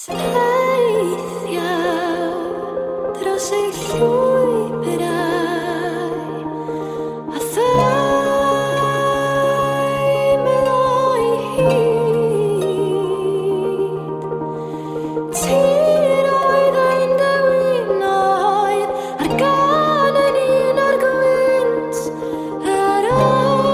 Teithiau dros ei llwybrau a theimlo'i hyd. Tiroedd ein dewinoedd a'r gân yn un o'r gwynt yr oeri.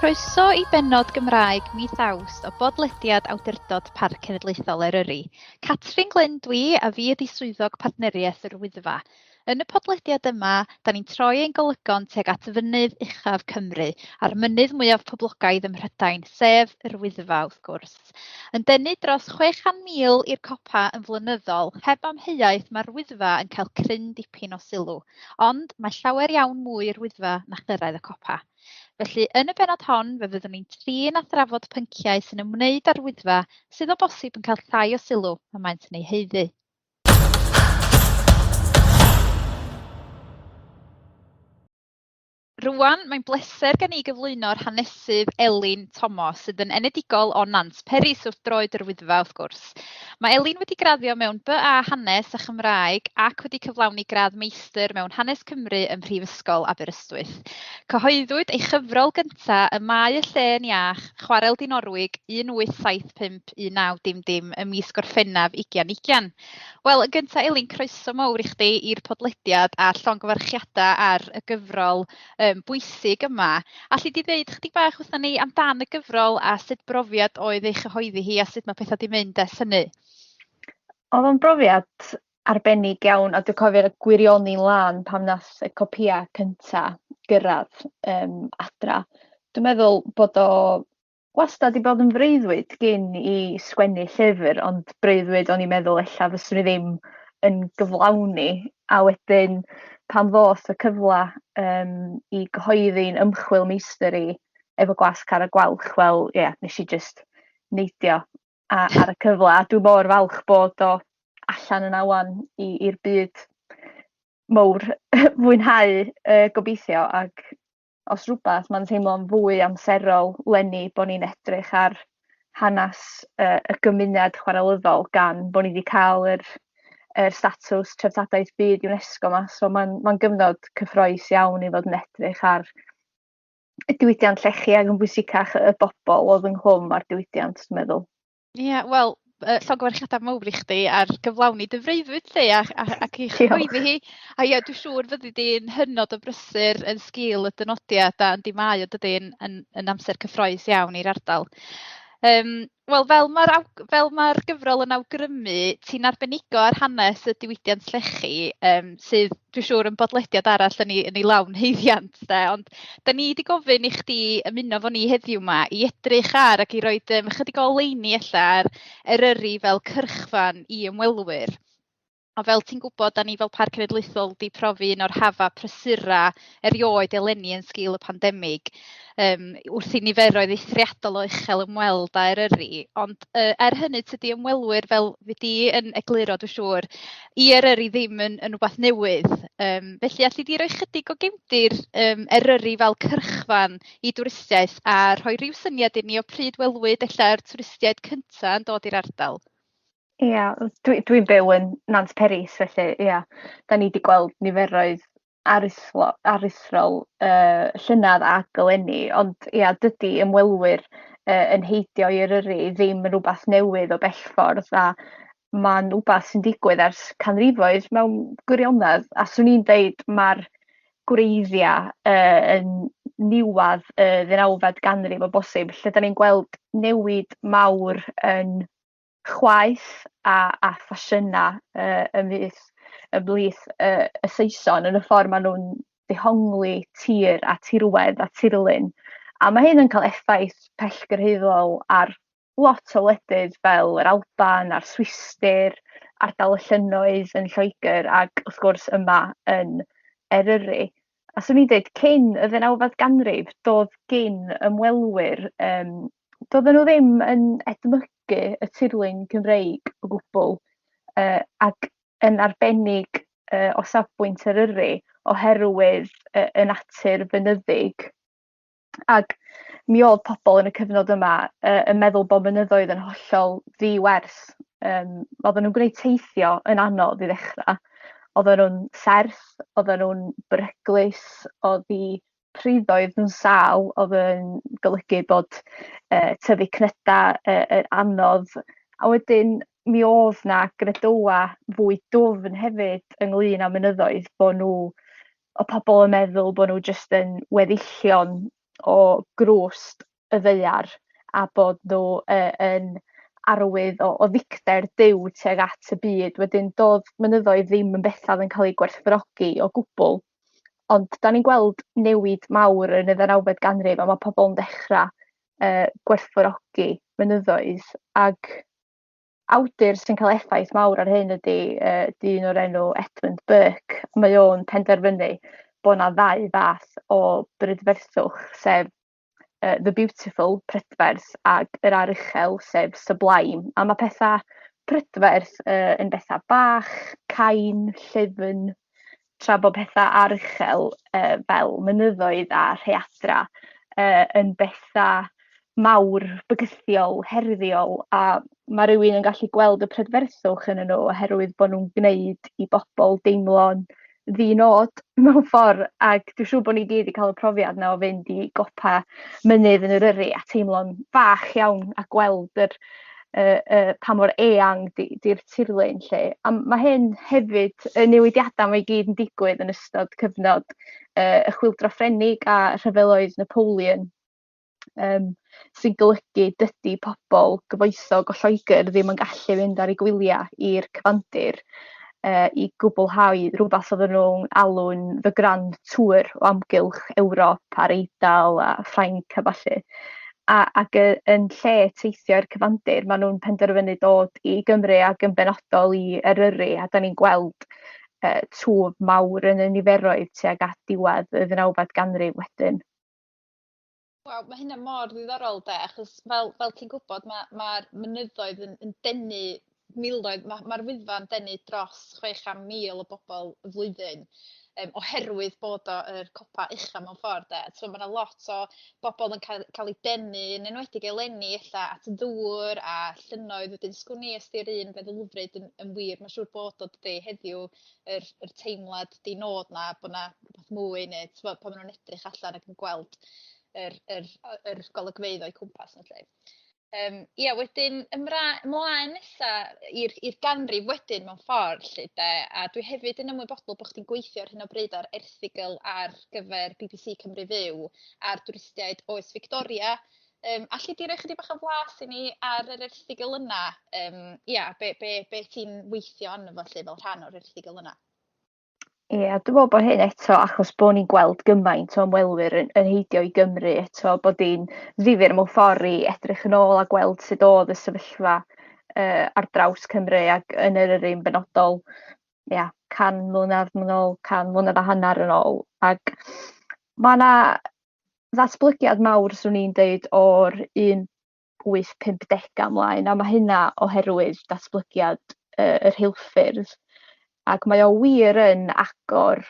Croeso i bennod Gymraeg mis Awst o bodlediad Awdurdod Parc Cenedlaethol Eryri. Catrin Glyn dwi, a fi ydi Swyddog Partneriaeth yr Wyddfa. Yn y podlediad yma, da ni'n troi ein golygon tuag at fynydd uchaf Cymru, a'r mynydd mwyaf poblogaidd ym Mhrydain, sef yr Wyddfa wrth gwrs. Yn denu dros 600,000 i'r copa yn flynyddol, heb amheuaeth mae'r Wyddfa yn cael cryn dipyn o sylw. Ond mae llawer iawn mwy i'r Wyddfa na chyrraedd y copa. Felly, yn y bennod hon, fe fyddwn ni'n trin a thrafod pynciau sy'n ymwneud â'r Wyddfa sydd o bosib yn cael llai o sylw na maent yn ei haeddu. Rŵan, mae'n bleser gen i gyflwyno'r hanesydd Elin Tomos, sydd yn enedigol o Nant Peris wrth droed yr Wyddfa, wrth gwrs. Mae Elin wedi graddio mewn BA Hanes a Chymraeg ac wedi cyflawni gradd meistr mewn Hanes Cymru ym Mhrifysgol Aberystwyth. Cyhoeddwyd ei chyfrol gyntaf, Y Mae y Lle yn Iach, Chwarel Dinorwig, 1875 1900 ym mis Gorffennaf 2020. Wel, yn gynta Elin, croeso mawr i chdi i'r podlediad a llongyfarchiadau ar y gyfrol um, bwysig yma. Alli di ddeud chydig bach wrthon ni amdan y gyfrol a sut brofiad oedd ei chyhoeddi hi a sut mae pethau 'di mynd ers hynny? Oedd o'n brofiad arbennig iawn a dwi'n cofio'r gwirioni lân pan nath y copïau cynta gyrraedd adra. Dwi'n meddwl bod o wastad 'di bod yn freuddwyd gin i sgwennu llyfr, ond breuddwyd o'n i'n meddwl ella fyswn i ddim yn gyflawni, a wedyn pan ddoth y cyfle yym i gyhoeddi'n ymchwil meistr i efo Gwasg Carreg Gwalch, wel ie, nes i jyst neidio ar y cyfle, a dwi mor falch bod o allan yna 'wan i i'r byd mowr fwynhau yy gobeithio, ac os rwbath ma'n teimlo'n fwy amserol leni bo' ni'n edrych ar hanes y gymuned chwarelyddol gan bo' ni 'di ca'l yr yr statws treftadaeth byd UNESCO 'ma, so ma'n ma'n gyfnod cyffrous iawn i fod yn edrych ar y diwydiant llechi ag yn bwysicach y bobl oedd ynghlwm â'r diwydiant dwi'n meddwl. Ie, wel, llongyfarchiadau mawr i chdi ar gyflawni dy freuddwyd 'lly a a ac i'ch cyhoeddi hi. A ie, dwi'n siŵr fyddi di'n hynod o brysur yn sgil y dynodiad a yndi mae o dydi yn yn yn amser cyffrous iawn i'r ardal. Yym, wel fel ma'r aw- fel ma'r gyfrol yn awgrymu, ti'n arbenigo ar hanes y diwydiant llechi, yym, sydd dwi'n siŵr yn bodlediad arall yn ei yn ei lawn haeddiant de, ond 'dan ni 'di gofyn i chdi ymuno efo ni heddiw 'ma i edrych ar ac i roid yym ychydig o oleuni ella ar Eryri fel cyrchfan i ymwelwyr. A fel ti'n gwybod, 'dan ni fel Parc Cenedlaethol 'di profi un o'r hafa prysura erioed eleni yn sgil y pandemig, yym wrth i niferoedd eithriadol o uchel ymweld â Eryri. Ond yy er hynny, tydi ymwelwyr, fel fy di yn egluro dwi'n siŵr, i Eryri ddim yn yn wbath newydd. Yym felly alli di roi chydig o gefndir yym Eryri fel cyrchfan i dwristiaeth a rhoi rhyw syniad i ni o pryd welwyd ella'r twristiaid cynta yn dod i'r ardal? Ia, dwi dwi'n byw yn Nant Peris felly ia, 'dan ni 'di gweld niferoedd aruthrol aruthrol yy llynedd ac eleni, ond ia dydi ymwelwyr yy yn heidio i Eryri ddim yn rwbath newydd o bell ffordd a ma'n wbath sy'n digwydd ers canrifoedd mewn gwirionedd, a 'swn i'n deud ma'r gwreiddia' yy yn niwadd y ddeunawfed ganrif o bosib lle 'dan ni'n gweld newid mawr yn chwaeth a a ffasiyna' yy ymhlith ymhlith y y Saeson yn y ffordd maen nhw'n dehongli tir a tirwedd a tirlun. A ma' hyn yn cael effaith pellgyrhaeddol ar lot o wledydd fel yr Alban a'r Swistir, ardal y llynnoedd yn Lloegr ac wrth gwrs yma yn Eryri. A 'swn i'n deud cyn y ddeunawfed ganrif doedd gin ymwelwyr yym doedden nhw ddim yn edmygu gwerthfawrogi y tirlun Cymreig o gwbl, ac yn arbennig o safbwynt Eryri oherwydd y natur fynyddig. Ac mi oedd pobl yn y cyfnod yma yn meddwl bod mynyddoedd yn hollol ddi-werth. Oedden nhw'n gwneud teithio yn anodd i ddechrau. Oedden nhw'n serth, oedden nhw'n beryglus, oedd eu priddoedd yn sâl, oedd yn golygu bod tyfu cnydau yn anodd. A wedyn mi oedd 'na gredoau fwy dwfn hefyd ynglyn â mynyddoedd, bod nhw, o pobl yn meddwl bod nhw jyst yn weddillion o grwst y ddaear a bod nhw yn arwydd o ddicter Duw tuag at y byd. Wedyn doedd mynyddoedd ddim yn bethau oedd yn cael eu gwerthfawrogi o gwbl. Ond da ni'n gweld newid mawr yn y ddeunawfed ganrif a mae pobl yn dechrau gwerthfawrogi mynyddoedd, ac awdur sy'n cael effaith mawr ar hyn ydy dyn o'r enw Edmund Burke. Mae o'n penderfynu bod 'na ddau fath o brydferthwch, sef The Beautiful, prydferth, ac yr aruchel, sef Sublime. A mae pethau prydferth yn bethau bach, cain, llyfn, tra bod pethau aruchel fel mynyddoedd a rhaeadrau yn bethau mawr, bygythiol, heriol, a mae rhywun yn gallu gweld y prydferthwch yn nhw oherwydd bod nhw'n gwneud i bobl deimlo'n ddi-nod mewn ffordd, ac dwi'n siŵr bod ni gyd wedi cael y profiad 'na o fynd i gopa mynydd yn Eryri a teimlo'n fach iawn a gweld yr pa mor eang 'di'r tirlun 'lly. A ma' hyn hefyd, y newidiadau 'ma i gyd yn digwydd yn ystod cyfnod y Chwyldro Ffrenig a rhyfeloedd Napoleon, sy'n golygu dydy pobl gyfoethog o Lloegr ddim yn gallu fynd ar eu gwyliau i'r cyfandir i gwblhau rhywbeth oedden nhw'n alw'n The Grand Tour o amgylch Ewrop a'r Eidal a Ffrainc a ballu. Ac yn lle teithio i'r cyfandir, maen nhw'n penderfynu dod i Gymru ac yn benodol i Eryri, a da ni'n gweld twf mawr yn y niferoedd tuag at diwedd y ddeunawfed ganrif wedyn. Waw, mae hynna mor ddiddorol de, achos fel ti'n gwybod, mae'r mynyddoedd yn denu miloedd, mae'r Wyddfa'n denu dros 600,000 o bobl y flwyddyn, oherwydd bod o yr copa ucha mewn ffordd de. So mae 'na lot o bobl yn cael eu denu, yn enwedig eleni ella, at y dŵr a llynnoedd. Wedyn sgwn i os 'di'r un feddylfryd yn wir, mae'n siŵr bod o dydi heddiw, yr teimlad di-nod 'na bod 'na rhywbeth mwy, neu t'mod pan maen nhw'n edrych allan ac yn gweld yr golygfeydd o'u cwmpas nhw 'lly. Ia, wedyn ymlaen nesa i'r ganrif wedyn mewn ffordd 'lly de, a dwi hefyd yn ymwybodol bod chdi'n gweithio ar hyn o bryd ar erthygl ar gyfer BBC Cymru Fyw ar dwristiaid oes Victoria. Alli di roi chydig bach o flas i ni ar yr erthygl yna? Ia, be ti'n weithio arno fo 'lly fel rhan o'r erthygl yna? Ie, dwi'n meddwl bod hyn eto achos bod ni'n gweld gymaint o ymwelwyr yn heidio i Gymru eto, bod hi'n ddifyr mewn ffordd i edrych yn ôl a gweld sut oedd y sefyllfa ar draws Cymru ac yn Eryri yn benodol, ia, 100 mlynedd yn ôl, 100 mlynedd a hanner yn ôl. Ac mae 'na ddatblygiad mawr, 'swn i'n deud, o'r 1850au ymlaen, a mae hynna oherwydd datblygiad y rheilffyrdd, ac mae o wir yn agor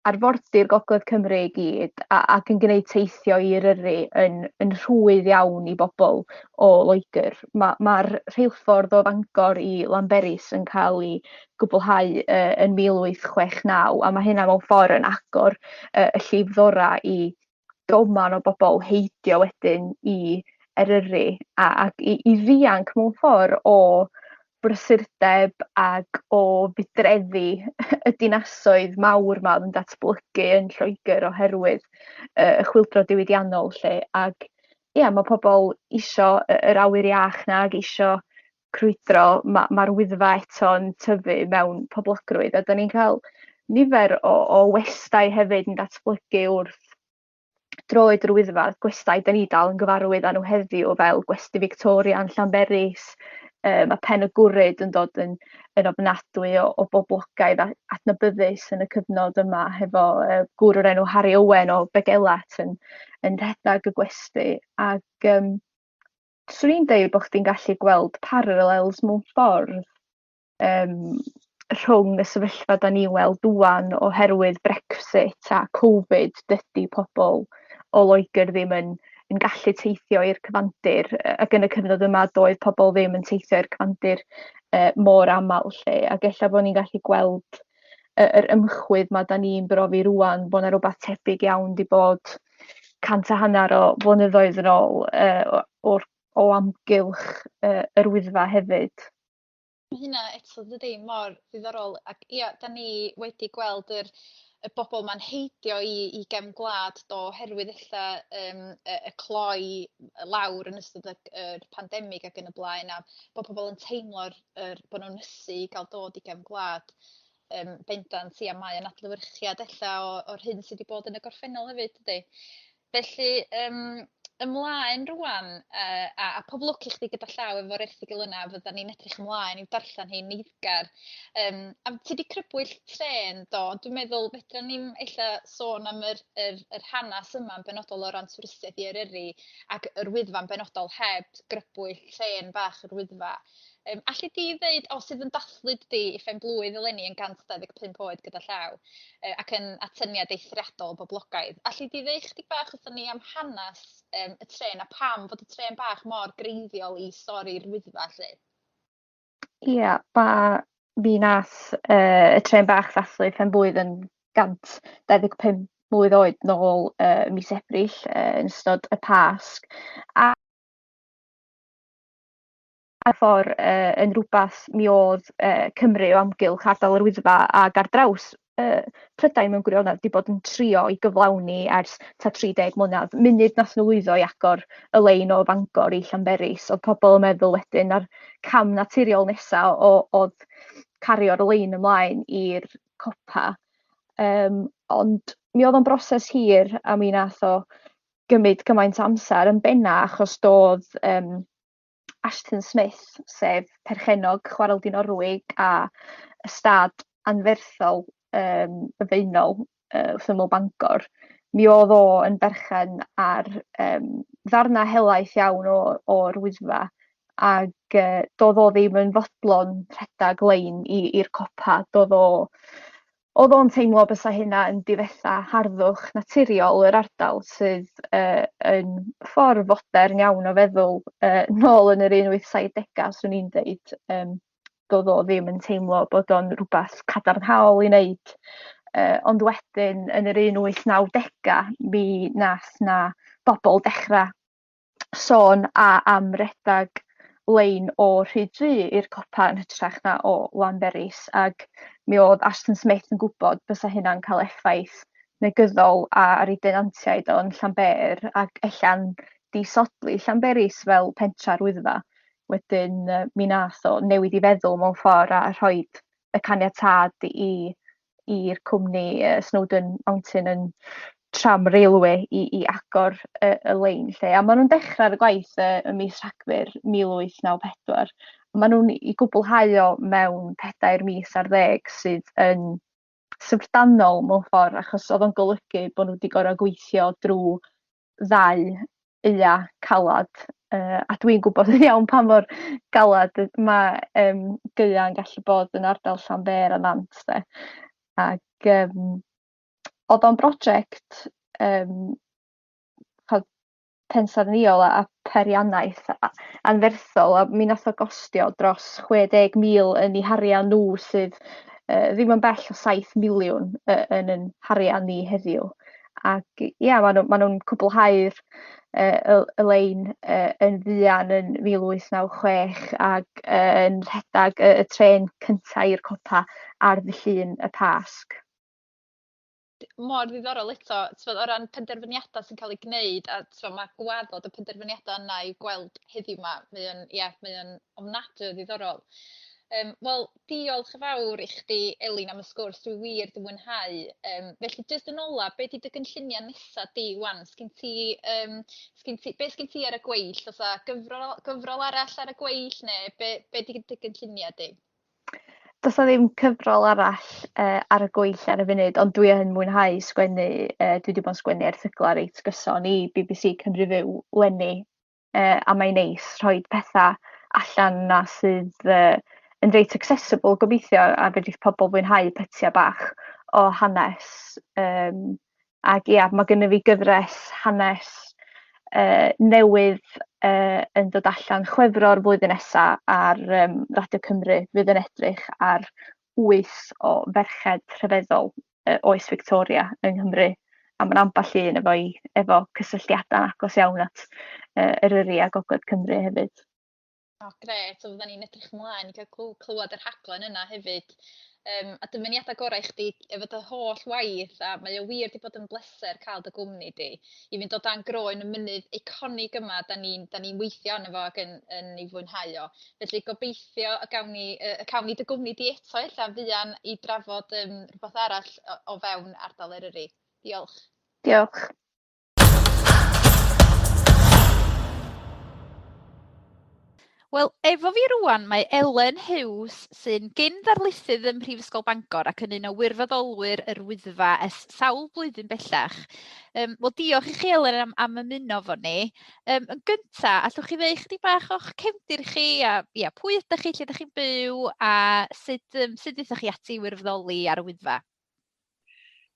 arfordir Gogledd Cymru i gyd ac yn gwneud teithio i Eryri yn rhwydd iawn i bobl o Loegr. Mae'r rheilffordd o Fangor i Lanberis yn cael ei gwblhau yn 1869, a mae hynna mewn ffordd yn agor y llifddorau i doman o bobl heidio wedyn i Eryri ac i ddianc mewn ffordd o brysurdeb ac o fudreddi y dinasoedd mawr 'ma oedd yn datblygu yn Lloegr oherwydd y chwyldro diwydiannol 'lly. Ac ia, mae pobl isio yr awyr iach 'na ac isio crwydro. Mae'r Wyddfa eto'n tyfu mewn poblogrwydd, a dan ni'n cael nifer o westai hefyd yn datblygu wrth droed yr Wyddfa, gwestai dan ni dal yn gyfarwydd â nhw heddiw fel Gwesty Victoria yn Llanberis. Mae Pen y Gwryd yn dod yn ofnadwy o boblogaidd a adnabyddus yn y cyfnod yma hefo gŵr o'r enw Harry Owen o Begelat yn rhedeg y gwesty. Ac 'Swn i'n deud bo' chdi'n gallu gweld parallels mewn ffordd yym rhwng y sefyllfa 'dan ni'n weld ŵan oherwydd Brexit a Covid, dydy pobl o Loegr ddim yn yn gallu teithio i'r cyfandir, ac yn y cyfnod yma doedd pobl ddim yn teithio i'r cyfandir mor aml 'lly, ac ella bod ni'n gallu gweld yr ymchwydd 'ma 'dan ni'n brofi rŵan, bod 'na rywbeth tebyg iawn 'di bod 150 o flynyddoedd yn ôl o'r o amgylch yr Wyddfa hefyd. Mae hynna eto dydi mor ddiddorol ac ia 'dan ni wedi gweld yr y bobl 'ma'n heidio i gefn gwlad do oherwydd ella yym y cloi lawr yn ystod y yr pandemig ac yn y blaen a bod pobl yn teimlo'r yr bod nhw'n ysu i gael dod i gefn gwlad. Bendant ia mae o'n adlewyrchiad ella o o'r hyn sydd wedi bod yn y gorffennol hefyd dydi? Felly yym ymlaen rŵan yy a a pob lwc i chdi gyda llaw efo'r erthygl yna, fyddan ni'n edrych ymlaen i'w darllen hi'n eiddgar. Yym a ti 'di crybwyll trên do, ond dwi'n meddwl fedra ni'm ella sôn am yr yr yr hanes yma yn benodol o ran twristiaeth i Eryri ac yr Wyddfa'n benodol heb grybwyll trên bach yr Wyddfa. Alli di ddeud, o sydd yn dathlu dydi ei phen-blwydd eleni yn 125 oed gyda llaw, ac yn atyniad eithriadol o boblogaidd. Alli di ddeud chydig bach wrthon ni am hanes yym y trên a pam fod y trên bach mor greiddiol i stori'r Wyddfa 'lly? Ia, ma' mi nath y trên bach ddathlu pen-blwydd yn 125 mlwydd oed nôl mis Ebrill yn ystod y Pasg, a y ffordd yn rwbath mi oedd Cymru o amgylch ardal yr Wyddfa ac ar draws Prydain mewn gwirionedd 'di bod yn trio i gyflawni ers tua 30 mlynedd. Munud nath nhw lwyddo i agor y lein o Fangor i Llanberis, oedd pobl yn meddwl wedyn na'r cam naturiol nesa oedd cario'r lein ymlaen i'r copa. Ond mi oedd o'n broses hir a mi nath o gymryd gymaint o amser yn benna achos doedd Ashton Smith, sef perchennog Chwarel Dinorwig a ystâd anferthol y Faenol wrth ymyl Bangor, mi oedd o yn berchen ar ddarnau helaeth iawn o'r Wyddfa, ac doedd o ddim yn fodlon rhedeg lein i'r copa. Doedd o Oedd o'n teimlo bysa hynna yn difetha harddwch naturiol yr ardal sydd yn ffordd fodern iawn o feddwl nôl yn yr 1870au 'swn i'n deud. Doedd o ddim yn teimlo bod o'n rhywbeth cadarnhaol i wneud. Ond wedyn yn yr 1890au mi nath 'na bobl dechrau sôn am redag lein o Rhyd Ddu i'r copa yn hytrach na o Lanberis, ac mi oedd Ashton Smith yn gwybod bysa hynna'n cael effaith negyddol ar ei denantiaid o yn Llanbêr ac ella'n disodli Llanberis fel pentra'r Wyddfa. Wedyn mi nath o newid ei feddwl mewn ffordd a rhoid y caniatâd i i'r cwmni Snowdon Mountain and Tram Railway i agor y lein 'lly. A maen nhw'n dechrau ar y gwaith ym mis Rhagfyr 1894. Maen nhw'n ei gwblhau o mewn pedair mis ar ddeg sydd yn syfrdanol mewn ffordd achos oedd o'n golygu bod nhw wedi gorfod gweithio drwy ddau aea calad a dwi'n gwybod yn iawn pa mor galad mae gaea'n gallu bod yn ardal Llanbêr a Nant 'de. Ac oedd o'n broject ch'od pensaernïol a peiriannaeth anferthol a mi nath o gostio dros 60,000 yn eu harian nhw sydd ddim yn bell o 7 miliwn yn 'yn harian ni heddiw. Ac ia maen nhw maen nhw'n cwblhau'r y lein yn fuan yn 1896 ac yn rhedeg y trên cynta i'r copa ar ddydd Llun y Pasg. Mor ddiddorol eto, t'mod o ran penderfyniadau sy'n cael eu gwneud a t'mod ma' gwaddod y penderfyniadau yna i'w gweld heddiw 'ma. Mae o'n ia mae o'n ofnadwy o ddiddorol. Wel, diolch yn fawr i chdi Elin am y sgwrs, dwi wir 'di mwynhau. Felly jyst yn ola, be 'di dy gynlluniau nesa di 'wan? Sgin ti yym sgin ti... be sgin ti ar y gweill? Oes 'na gyfrol gyfrol arall ar y gweill neu be be 'di dy gynlluniau di? Does 'na ddim cyfrol arall ar y gweill ar y funud, ond dwi yn mwynhau sgwennu, dwi 'di bod yn sgwennu erthyglau reit gyson i BBC Cymru Fyw leni. A mae'n neis rhoid petha allan 'na sydd yn reit accessible gobeithio, a fedrith pobl fwynhau pytiau bach o hanes. Ac ia, ma' gynna fi gyfres hanes newydd yn dod allan Chwefror flwyddyn nesa ar Radio Cymru, fydd yn edrych ar 8 o ferched rhyfeddol oes Victoria yng Nghymru. A ma' 'na ambell un efo cysylltiadau agos iawn at Eryri a Gogledd Cymru hefyd. O, grêt, so fyddan ni'n edrych ymlaen i gael clywed y rhaglen yna hefyd. A dymuniadau gorau i chdi efo dy holl waith, a mae o wir 'di bod yn bleser cael dy gwmni di i fynd o dan groen y mynydd eiconig yma 'da ni'n da ni'n weithio arno fo ac yn ei fwynhau o. Felly gobeithio y gawn ni y cawn ni dy gwmni di eto ella fuan i drafod rhywbeth arall o fewn ardal Eryri. Diolch. Diolch. Wel, efo fi rŵan mae Elen Hughes sy'n gyn-ddarlithydd ym Mhrifysgol Bangor ac yn un o wirfoddolwyr yr Wyddfa ers sawl blwyddyn bellach. Wel, diolch i chi Elen am ymuno efo ni. Yn gynta, allwch chi ddeud chydig bach o'ch cefndir chi a ia, pwy ydych chi, lle ydych chi'n byw a sut ddaethoch chi ati i wirfoddoli ar y Wyddfa?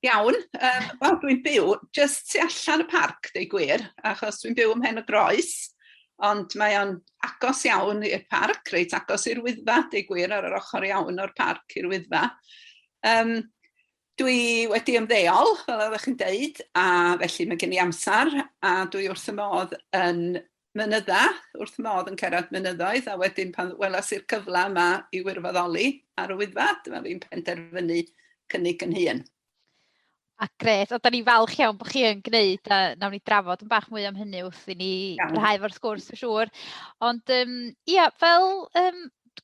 Iawn, wel dwi'n byw jyst tu allan y parc, deud gwir, achos dwi'n byw ym Mhen y Groes, ond mae o'n agos iawn i'r parc, reit agos i'r Wyddfa, deud gwir, ar yr ochr iawn o'r parc i'r Wyddfa. Dwi wedi ymddeol, fel oeddech chi'n deud, a felly mae gen i amser, a dwi wrth y modd yn mynydda, wrth y modd yn cerdded mynyddoedd, a wedyn pan welas i'r cyfle yma i wirfoddoli ar y Wyddfa, dyma fi'n penderfynu cynnig yn hun. A grêt, a da ni falch iawn bod chi yn gwneud, a nawn ni drafod yn bach mwy am hynny wrth i ni parhau efo'r sgwrs, dwi'n siŵr. Ond ia, fel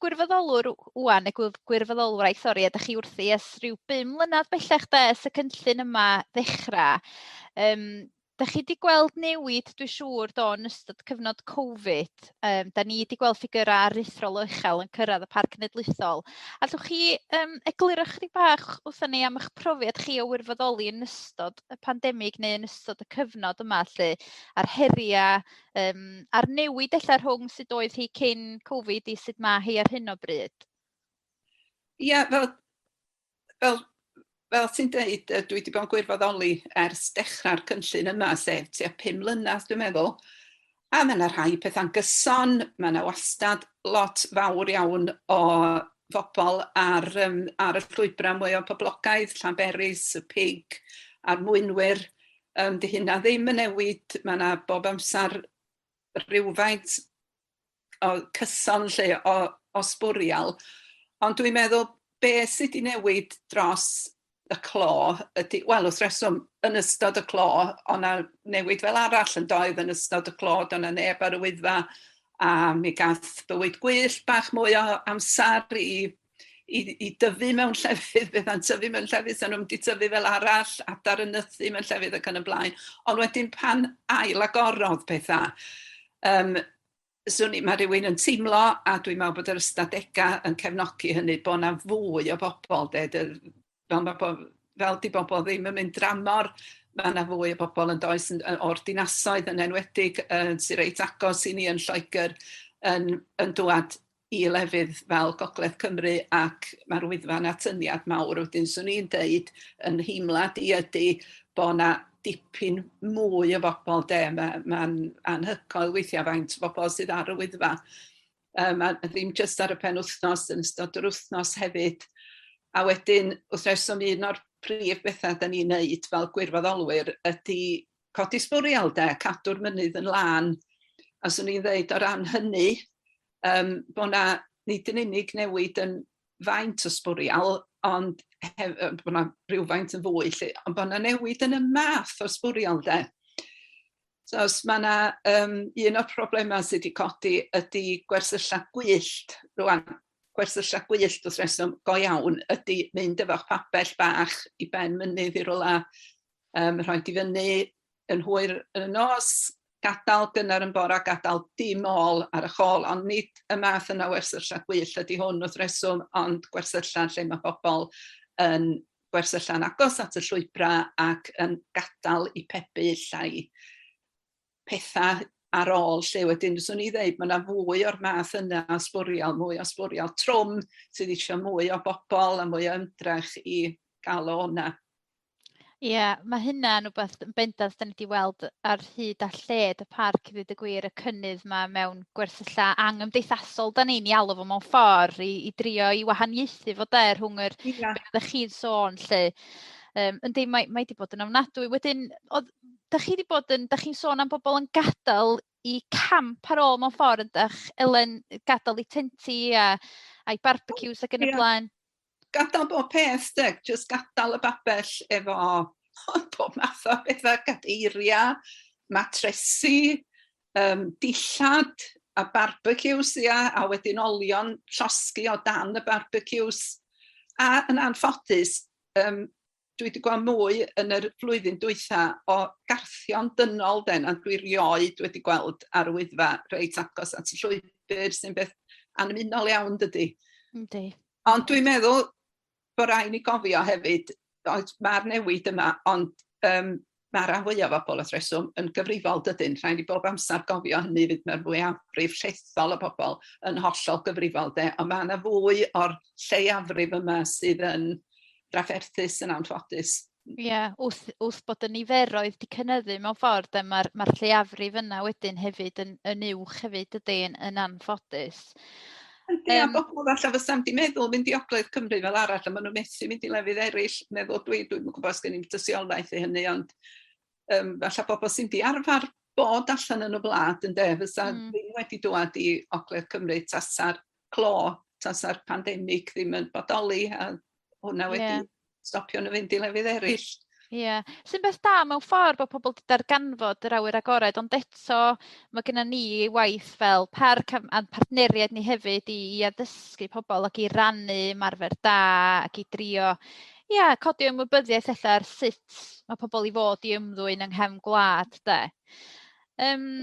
gwirfoddolwr ŵan, neu gwirfoddolwraig, sori, a da chi wrthi ers rhyw 5 mlynedd bellach de, ers y cynllun yma ddechrau. Dach chi 'di gweld newid, dwi siŵr, do, yn ystod cyfnod Covid. Da ni 'di gweld ffigyrau aruthrol o uchel yn cyrraedd y Parc Cenedlaethol. Allwch chi egluro chydig bach wrthon ni am eich profiad chi o wirfoddoli yn ystod y pandemig neu yn ystod y cyfnod yma 'lly, a'r heriau, a'r newid ella rhwng sut oedd hi cyn Covid i sut mae hi ar hyn o bryd? Ie, fel ti'n deud, dwi wedi bod yn gwirfoddoli ers dechrau'r cynllun yma, sef tua 5 mlynedd dwi'n meddwl. A mae yna rhai pethau'n gyson, mae yna wastad lot fawr iawn o bobl ar y llwybrau mwy o poblogaidd, Llanberis, y Pig a'r Mwynwyr. Di hynna ddim yn newid, mae yna bob amser rhywfaint o cyson 'lly o sbwriel, ond dwi'n meddwl be sy 'di newid dros y clo ydy, wel wrth reswm yn ystod y clo o' 'na newid fel arall yn doedd, yn ystod y clo do' 'na neb ar y Wyddfa a mi gath bywyd gwyllt bach mwy o amser i dyfu mewn llefydd, bydda'n tyfu mewn llefydd sy'n nhw'n mynd i tyfu fel arall, adar yn nythu mewn llefydd ac yn y blaen. Ond wedyn pan ail agorodd pethau, swn i, mae rhywun yn teimlo, a dwi'n meddwl bod yr ystadegau yn cefnogi hynny, bod yna fwy o bobl, de, fel, mae bo, fel di bobl ddim yn mynd dramor, mae yna fwy o bobl yn does o'r dinasoedd yn enwedig, sy'n reit agos i ni yn Lloegr, yn dŵad i lefydd fel Gogledd Cymru ac mae'r Wyddfa'n atyniad mawr. Wedyn 'swn i'n deud yn nheimlad i ydy bod 'na dipyn mwy o bobl de, mae'n anhygoel weithiau faint o bobl sydd ar y Wyddfa. A ddim jyst ar y penwythnos, yn ystod yr wythnos hefyd. A wedyn, wrth reswm, un o'r prif bethau da ni'n neud fel gwirfoddolwyr ydy codi sbwriel de, cadw'r mynydd yn lân. A 'swn i'n ddeud o ran hynny, bod 'na nid yn unig newid yn faint o sbwriel, ond bod 'na rhywfaint yn fwy 'lly, ond bod 'na newid yn y math o sbwriel de. So os mae 'na, un o'r problemau sydd wedi codi ydy gwersylla gwyllt rŵan. Gwersylla gwyllt wrth reswm go iawn ydy mynd efo'ch pabell bach i ben mynydd i rywle, rhoid i fyny yn hwyr yn y nos, gadael gynnar yn bora, gadael dim ôl ar y chôl, ond nid y math yna o wersylla gwyllt ydy hwn wrth reswm, ond gwersylla lle mae pobl yn gwersylla'n agos at y llwybrau ac yn gadael i pebyll a'i pethau ar ôl lle wedyn 'swn i ddeud ma' 'na fwy o'r math yna o sbwriel, mwy o sbwriel trwm sydd eisiau mwy o bobl a mwy o ymdrech i gael o 'na. Ie, mae hynna'n wbeth yn bendant 'dan ni 'di weld ar hyd a lled y parc i ddweud y gwir, y cynnydd 'ma mewn gwersylla angymdeithasol 'dan ni'n 'i alw fo mewn ffordd i i drio i wahaniaethu fo 'de rhwng yr... Ia. ...be oeddech chi'n sôn 'lly. Yym yndi mae mae 'di bod yn ofnadwy. Wedyn oedd... dach chi 'di bod yn... dach chi'n sôn am bobl yn gadael 'u camp ar ôl mewn ffordd yndach Elen, gadael 'u tenti a a'u barbeciws ac yn y blaen? Gadael bob peth de, jyst gadael y babell efo pob math o bethau, cadeiriau, matresi, dillad a barbecues, ia, a wedyn olion llosgi o dan y barbecues. A yn anffodus, dwi wedi gweld mwy yn yr flwyddyn dwytha o garthion dynol de na dwi rioed wedi gweld ar y Wyddfa reit agos at y llwybr sy'n beth annymunol iawn dydy. Yndi. Ond dwi'n meddwl bod rhaid ni gofio hefyd, oes, mae'r newid yma, ond mae rhan fwyaf o bobl wrth reswm yn gyfrifol dydyn, rhaid ni bob amser gofio hynny fyd, mae'r mwyafrif llethol o bobl yn hollol gyfrifol de, ond mae yna fwy o'r lleiafrif yma sydd yn drafferthus yn anffodus. Ie, wrth, wrth bod y niferoedd 'di cynyddu mewn ffordd de, mae'r ma lleiafrif yna wedyn hefyd yn, yn uwch hefyd dydy, yn, yn anffodus. Yndi, a bobl falle fysa'm 'di meddwl mynd i Ogledd Cymru fel arall, a maen nhw'n methu mynd i lefydd eraill, meddwl dwi, dwi'm yn gwybod os gen i'm tystiolaeth i hynny, ond falle bobl sy'n di arfer bod allan yn y wlad ynde, fysa ddim wedi dŵad i Ogledd Cymru tasa'r clo, tasa'r pandemig ddim yn bodoli, a hwnna wedi stopio nhw fynd i lefydd eraill. Ie, yeah. Sy'n beth da mewn ffordd bod pobl wedi darganfod yr awyr agored, ond eto mae gennym ni waith fel parc a'n partneriaid ni hefyd i addysgu pobl ac i rannu ymarfer da ac i drio ia, codi ymwybyddiaeth ella ar sut mae pobl i fod i ymddwyn yng nghefn gwlad, de.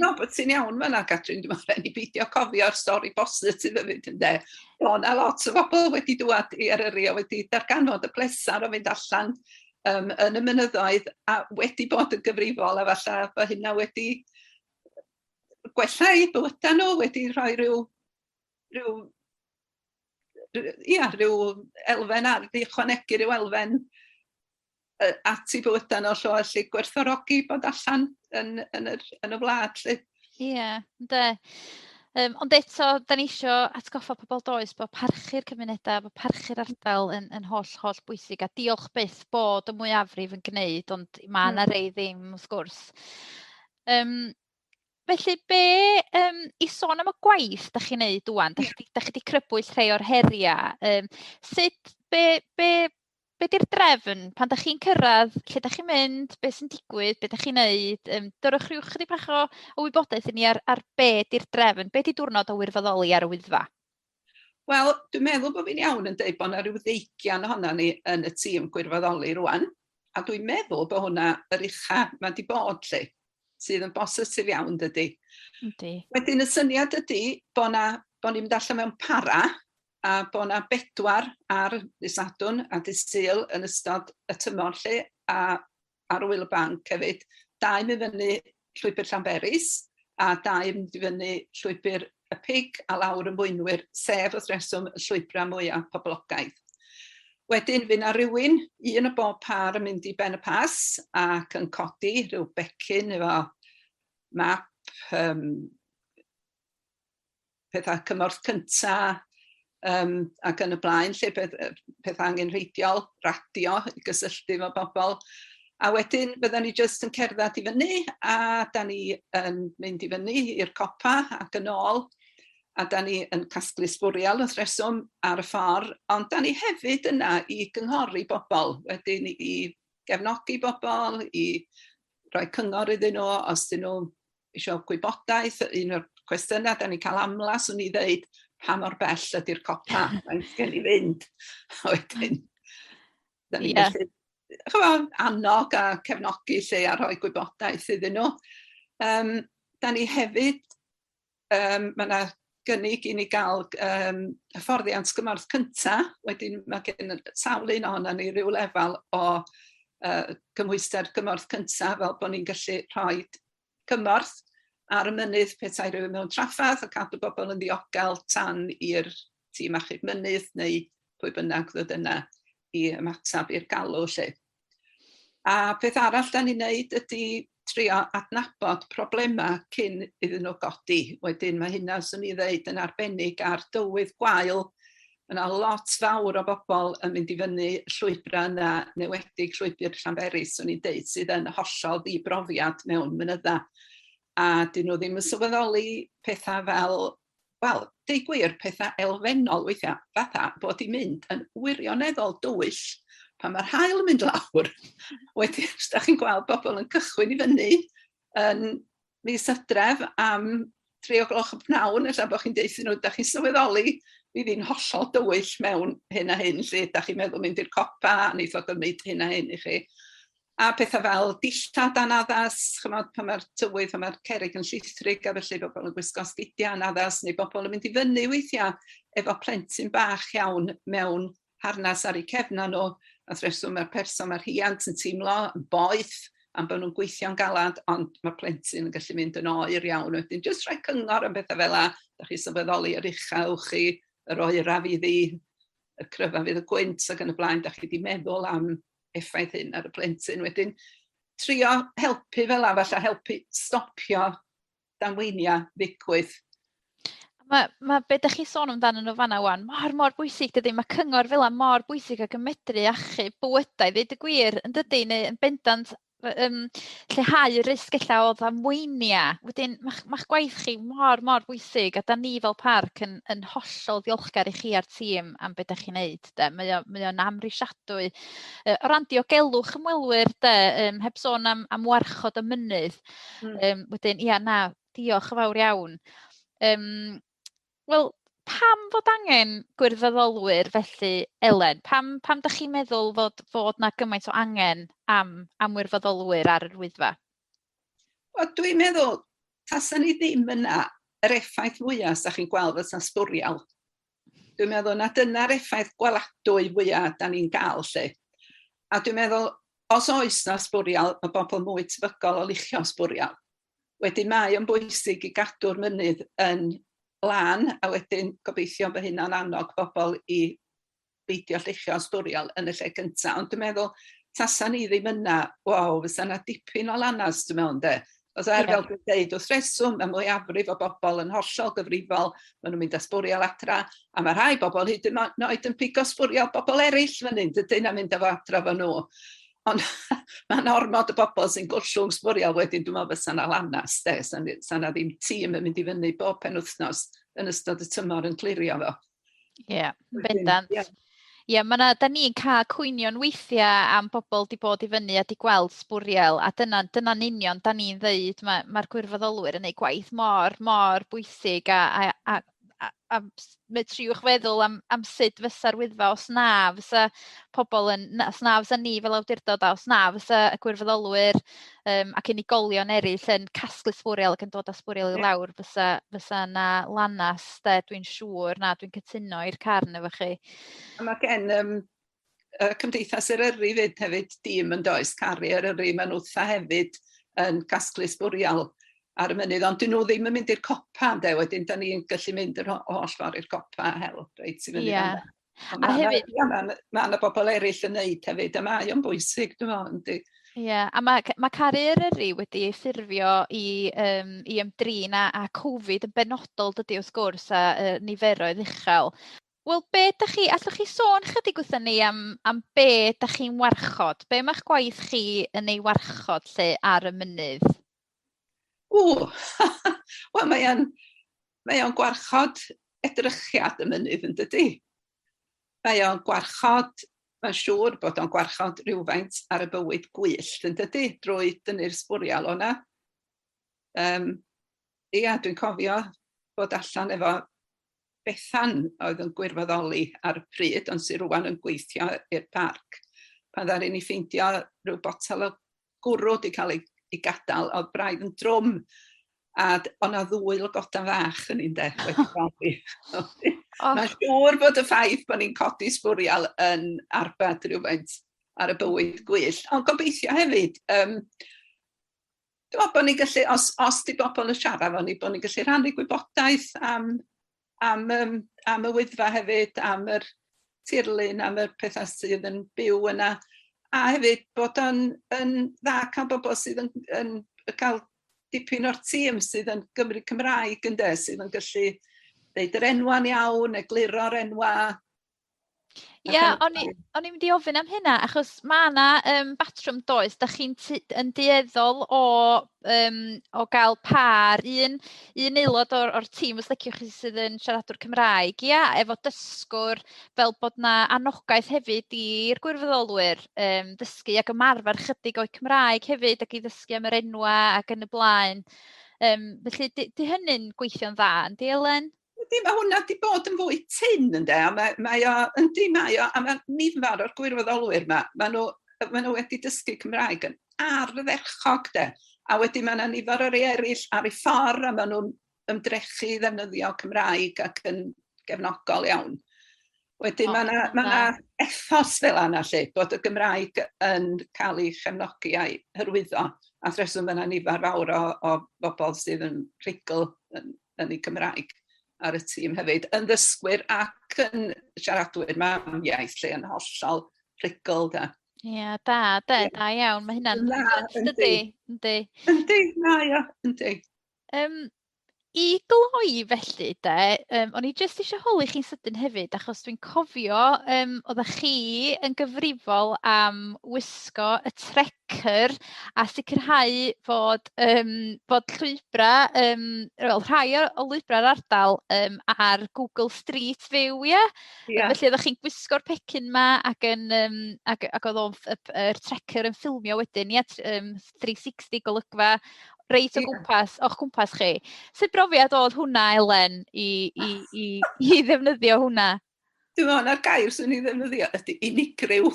No, bod ti'n iawn fan'na, Catrin, dwi'n meddwl rhaid ni beidio cofio'r stori bositif hefyd, ynde. O' 'na lot o bobl wedi dŵad i Eryri a wedi darganfod y pleser o fynd allan yn y mynyddoedd a wedi bod yn gyfrifol a falle bod hynna wedi gwella eu bywydau nhw, wedi rhoi rhyw, rhyw ia, rhyw elfen ar, 'di ychwanegu rhyw elfen at eu bywydau nhw lle allu gwerthfawrogi bod allan yn, yn, yr, yn y wlad 'lly. Ie, yeah, ynde. Ond eto, da ni isio atgoffa pobl does bod parchu'r cymunedau, bod parchu'r ardal yn, yn holl, holl bwysig, a diolch byth bod y mwyafrif yn gwneud, ond mae yna rei ddim, wrth gwrs. Felly, be, i sôn am y gwaith da chi'n neud ŵan, da chi, da chi 'di crybwyll rhai o'r heriau, sut, be, be, be 'di'r drefn pan dach chi'n cyrraedd, lle dach chi'n mynd, be sy'n digwydd, be dach chi'n neud? Dyrwch rhyw chydig bach o, o wybodaeth i ni ar, ar be 'di'r drefn, be 'di diwrnod o wirfoddoli ar y Wyddfa? Wel, dwi'n meddwl bod fi'n iawn yn deud bod 'na ryw ddeugian ohonan ni yn y tîm gwirfoddoli rŵan, a dwi'n meddwl bod hwnna yr ucha mae 'di bod 'lly, sydd yn bositif iawn dydy. Yndi. Wedyn y syniad ydy bod 'na, bod ni'n mynd allan mewn para, a bod 'na bedwar ar ddydd Sadwrn a dydd Sul yn ystod y tymor 'lly, a ar Ŵyl y Banc hefyd. Dau'n mynd fyny llwybr Llanberis a dau'n mynd i fyny llwybr y Pig a lawr y Mwynwyr, sef wrth reswm y llwybrau mwyaf poblogaidd. Wedyn fydd 'na rywun, un o bob pâr yn mynd i Ben y Pass ac yn codi rhyw becyn efo map, pethau cymorth cynta ac yn y blaen, lle peth, pethau angenrheidiol, radio i gysylltu efo bobl. A wedyn fyddan ni jyst yn cerdded i fyny a da ni yn mynd i fyny i'r copa ac yn ôl a da ni yn casglu sbwriel wrth reswm ar y ffordd, ond da ni hefyd yna i gynghori bobl, wedyn i gefnogi bobl, i roi cyngor iddyn nhw os dyn nhw isio gwybodaeth. Un o'r cwestiynau da ni'n cael amla, swn i ddeud, pa mor bell ydy'r copa, faint gen i fynd? A wedyn, da ni'n gallu ch'mo', annog a cefnogi lle a rhoi gwybodaeth iddyn nhw. Da ni hefyd, mae 'na gynnig i ni gael hyfforddiant gymorth cynta, wedyn mae gen sawl un ohonon ni ryw lefel o cymhwyster gymorth cynta fel bod ni'n gallu rhoi cymorth. ar y mynydd petai rhywun mewn trafferth a cadw bobl yn ddiogel tan i'r tîm achub mynydd neu pwy bynnag ddod yna i ymateb i'r galw 'lly. A peth arall da ni'n neud ydy trio adnabod problemau cyn iddyn nhw godi. Wedyn mae hynna, swn i ddeud, yn arbennig ar dywydd gwael. Mae yna lot fawr o bobl yn mynd i fyny llwybrau yna, newedig llwybr Llanberis, swn i'n deud, sydd yn hollol ddibrofiad mewn mynydda. A dyn nhw ddim yn sylweddoli pethau fel, wel, deud gwir, pethau elfennol weithiau, fatha bod hi'n mynd yn wirioneddol dywyll pan mae'r haul yn mynd lawr. Wedyn, os da chi'n gweld bobl yn cychwyn i fyny yn mis Hydref am 3 o gloch y pnawn, ella bod chi'n deutha nhw, da chi'n sylweddoli, fydd hi'n hollol dywyll mewn hyn a hyn, lle da chi'n meddwl mynd i'r copa, a neith o gymryd hyn a hyn i chi. A pethau fel dillad anaddas, chymod, pan mae'r tywydd, pan mae'r cerrig yn llithrig a felly bobl yn gwisgo sgidiau anaddas, neu bobl yn mynd i fyny weithiau efo plentyn bach iawn mewn harnas ar eu cefna nhw, wrth reswm mae'r person, mae'r rhiant yn teimlo yn boeth am bod nhw'n gweithio'n galad, ond mae'r plentyn yn gallu mynd yn oer iawn wedyn. Jyst rhoi cyngor am bethau fel 'na, da chi sylweddoli yr ucha ewch chi, yr oera fydd hi, y cryfa fydd y gwynt ac yn y blaen, da chi wedi meddwl am effaith hyn ar y plentyn. Wedyn, trio helpu fel 'na, falle helpu stopio damweiniau ddigwydd. Mae, mae be dych chi sôn amdano nhw fanna wan mor, mor bwysig, dydy? Mae cyngor fel 'na mor bwysig ac yn medru achub bywydau, ddeud y gwir, yn dydy? Neu yn bendant um, lleihau y risg ella o ddamweiniau. Wedyn, mae'ch ma gwaith chi mor, mor bwysig, a da ni fel parc yn, yn hollol ddiolchgar i chi a'r tîm am beth ydych chi'n neud. De. Mae o'n mae o amhrisiadwy. O ran diogelwch ymwelwyr, de, um, heb sôn am, am warchod y mynydd. Um, wedyn, ia, na, diolch yn fawr iawn. Um, Wel, pam fod angen gwirfoddolwyr felly, Elen? Pam, pam dych chi'n meddwl fod, fod 'na gymaint o angen am, am wirfoddolwyr ar yr Wyddfa? Wel, dwi'n meddwl, tasa ni ddim yna, yr effaith fwyaf sa chi'n gweld fysa sbwriel. Dwi'n meddwl na dyna'r effaith gweladwy fwyaf da ni'n gael 'lly. A dwi'n meddwl, os oes 'na sbwriel, mae bobl mwy tebygol o luchio sbwriel. Wedyn mae o'n bwysig i gadw'r mynydd yn lân, a wedyn gobeithio bod hynna'n annog bobl i beidio lluchio sbwriel yn y lle cyntaf. Ond dwi'n meddwl, tasa ni ddim yna, waw, fysa 'na dipyn o lanast, dwi'n meddwl, ynde? Os er, fel dwi'n deud, wrth reswm, mae mwyafrif o bobl yn hollol gyfrifol, maen nhw'n mynd â sbwriel adra, a mae rhai bobl hyd yn oed yn pigo sbwriel bobl eraill fyny, dydyn, a mynd â fo adra efo nhw. Ond mae'n ormod o bobl sy'n gollwng sbwriel wedyn, dwi'n meddwl fysa 'na lanast, de, sa sa 'na ddim tîm yn mynd i fyny bob penwythnos yn ystod y tymor yn clirio fo. Ie, yeah, bendant. Ie, yeah. yeah, ma' 'na, da ni'n cael cwynion weithiau am bobl 'di bod i fyny a 'di gweld sbwriel, a dyna, dyna'n union da ni'n ddeud, mae'r ma gwirfoddolwyr yn ei gwaith mor, mor bwysig a, a, a a a s- triwch feddwl am am sut fysa'r Wyddfa os na fysa pobl yn... os na fysa ni fel awdurdod a os na fysa y gwirfoddolwyr um, ac unigolion eraill yn casglu sbwriel ac yn dod â sbwriel i lawr, fysa, fysa na lanas, de, dwi'n siŵr, na, dwi'n cytuno i'r carn efo chi. A mae gen um, y Cymdeithas Eryri fyd hefyd dîm yn does, Caru Eryri, maen nhwtha hefyd yn casglu sbwriel ar y mynydd, ond dyn nhw ddim yn mynd i'r copa, ynde, wedyn da ni'n gallu mynd yr holl ffordd i'r copa a hel reit i fyny yeah. A hefyd... Mae yna ma bobl eraill yn neud hefyd, a mae o'n bwysig, dwi'n meddwl, yndi. Ie, yeah, a mae, mae Caru Eryri wedi ei ffurfio i, um, i ymdrin â, â Covid yn benodol, dydy wrth gwrs, a uh, niferoedd uchel. Wel, be dach chi... Allwch chi sôn chydig wrthon ni am am be dach chi'n warchod? Be mae'ch gwaith chi yn ei warchod 'lly ar y mynydd? Ww! Wel, mae o'n mae o'n gwarchod edrychiad y mynydd yn dydy? Mae o'n gwarchod, mae'n siŵr bod o'n gwarchod rhywfaint ar y bywyd gwyllt yn dydy, drwy dynnu'r sbwriel o'na. Um, ia, dwi'n cofio bod allan efo Bethan oedd yn gwirfoddoli ar y pryd, ond sydd rwan yn gweithio i'r parc. Pan ddaru ni ffeindio rhyw botel o gwrw wedi cael ei, ei gadael, oedd braidd yn drwm, a oedd 'na ddwy lygoden fach yn un de, wedi codi. Oh. Mae'n siŵr bod y ffaith bod ni'n codi sbwriel yn arbed rhywfaint ar y bywyd gwyllt. Ond gobeithio hefyd, um, Dwi'n meddwl bod ni'n gallu, os, os di bobl yn siarad efo ni, bod ni'n gallu rhannu gwybodaeth am, am, um, am y Wyddfa hefyd, am yr tirlun, am y pethau sydd yn byw yna. A hefyd bod o'n yn dda cael bobl sydd yn, yn cael dipyn o'r tîm sydd yn Gymry Cymraeg ynde, sydd yn gallu deud yr enwa'n iawn, egluro'r enwa. Ie, yeah, o'n i, o'n i'n mynd i ofyn am hynna, achos mae yna um, batrwm does, da chi'n yn dueddol o, um, o gael par, un, un aelod o'r, or tîm, os liciwch chi, sydd yn siaradwr Cymraeg, ia, efo dysgwr, fel bod 'na anogaeth hefyd i'r gwirfoddolwyr yym ddysgu ac ymarfer chydig o'u Cymraeg hefyd ac i ddysgu am yr enwau ac yn y blaen. Yym felly 'di 'di hynny'n gweithio'n dda yndi Elen? Yndi, mae hwnna 'di bod yn fwy tynn ynde, a mae mae o, yndi mae o, a mae nifer o'r gwirfoddolwyr 'ma, maen nhw, maen nhw wedi dysgu Cymraeg yn ardderchog de, a wedyn mae 'na nifer o rei eraill ar eu ffordd a maen nhw'n ymdrechu i ddefnyddio Cymraeg ac yn gefnogol iawn. Wedyn mae 'na ma' 'na ethos fel yna 'lly, bod y Gymraeg yn cael ei chefnogi a'i hyrwyddo. A wrth reswm mae 'na nifer fawr o, o bobl sydd yn rhugl yn, yn eu Cymraeg ar y tîm hefyd, yn ddysgwyr ac yn siaradwyr mamiaith lle yn hollol rhugl de. Ie, da, de, da iawn. Mae hynna'n dda, yndi. Yndi. Yndi, mae o, yndi. Yym, i gloi felly de, yym, o'n i jyst eisiau holi chi'n sydyn hefyd, achos dwi'n cofio yym, oeddech chi yn gyfrifol am wisgo y trecker a sicrhau fod, yym, fod llwybrau, yym, wel rhai o o lwybrau'r ardal yym, ar Google Street View, ie? Ia. Felly oeddech chi'n gwisgo'r pecyn 'ma ac yn yym, ac ac oedd o'n ff- y yr trecker yn ffilmio wedyn, ie, yym 360 golygfa reit o gwmpas, o'ch cwmpas chi. Sut brofiad oedd hwnna, Elen, i, i, i, i ddefnyddio hwnna? Dwi'n meddwl na'r gair swn i'n ddefnyddio ydy unigryw.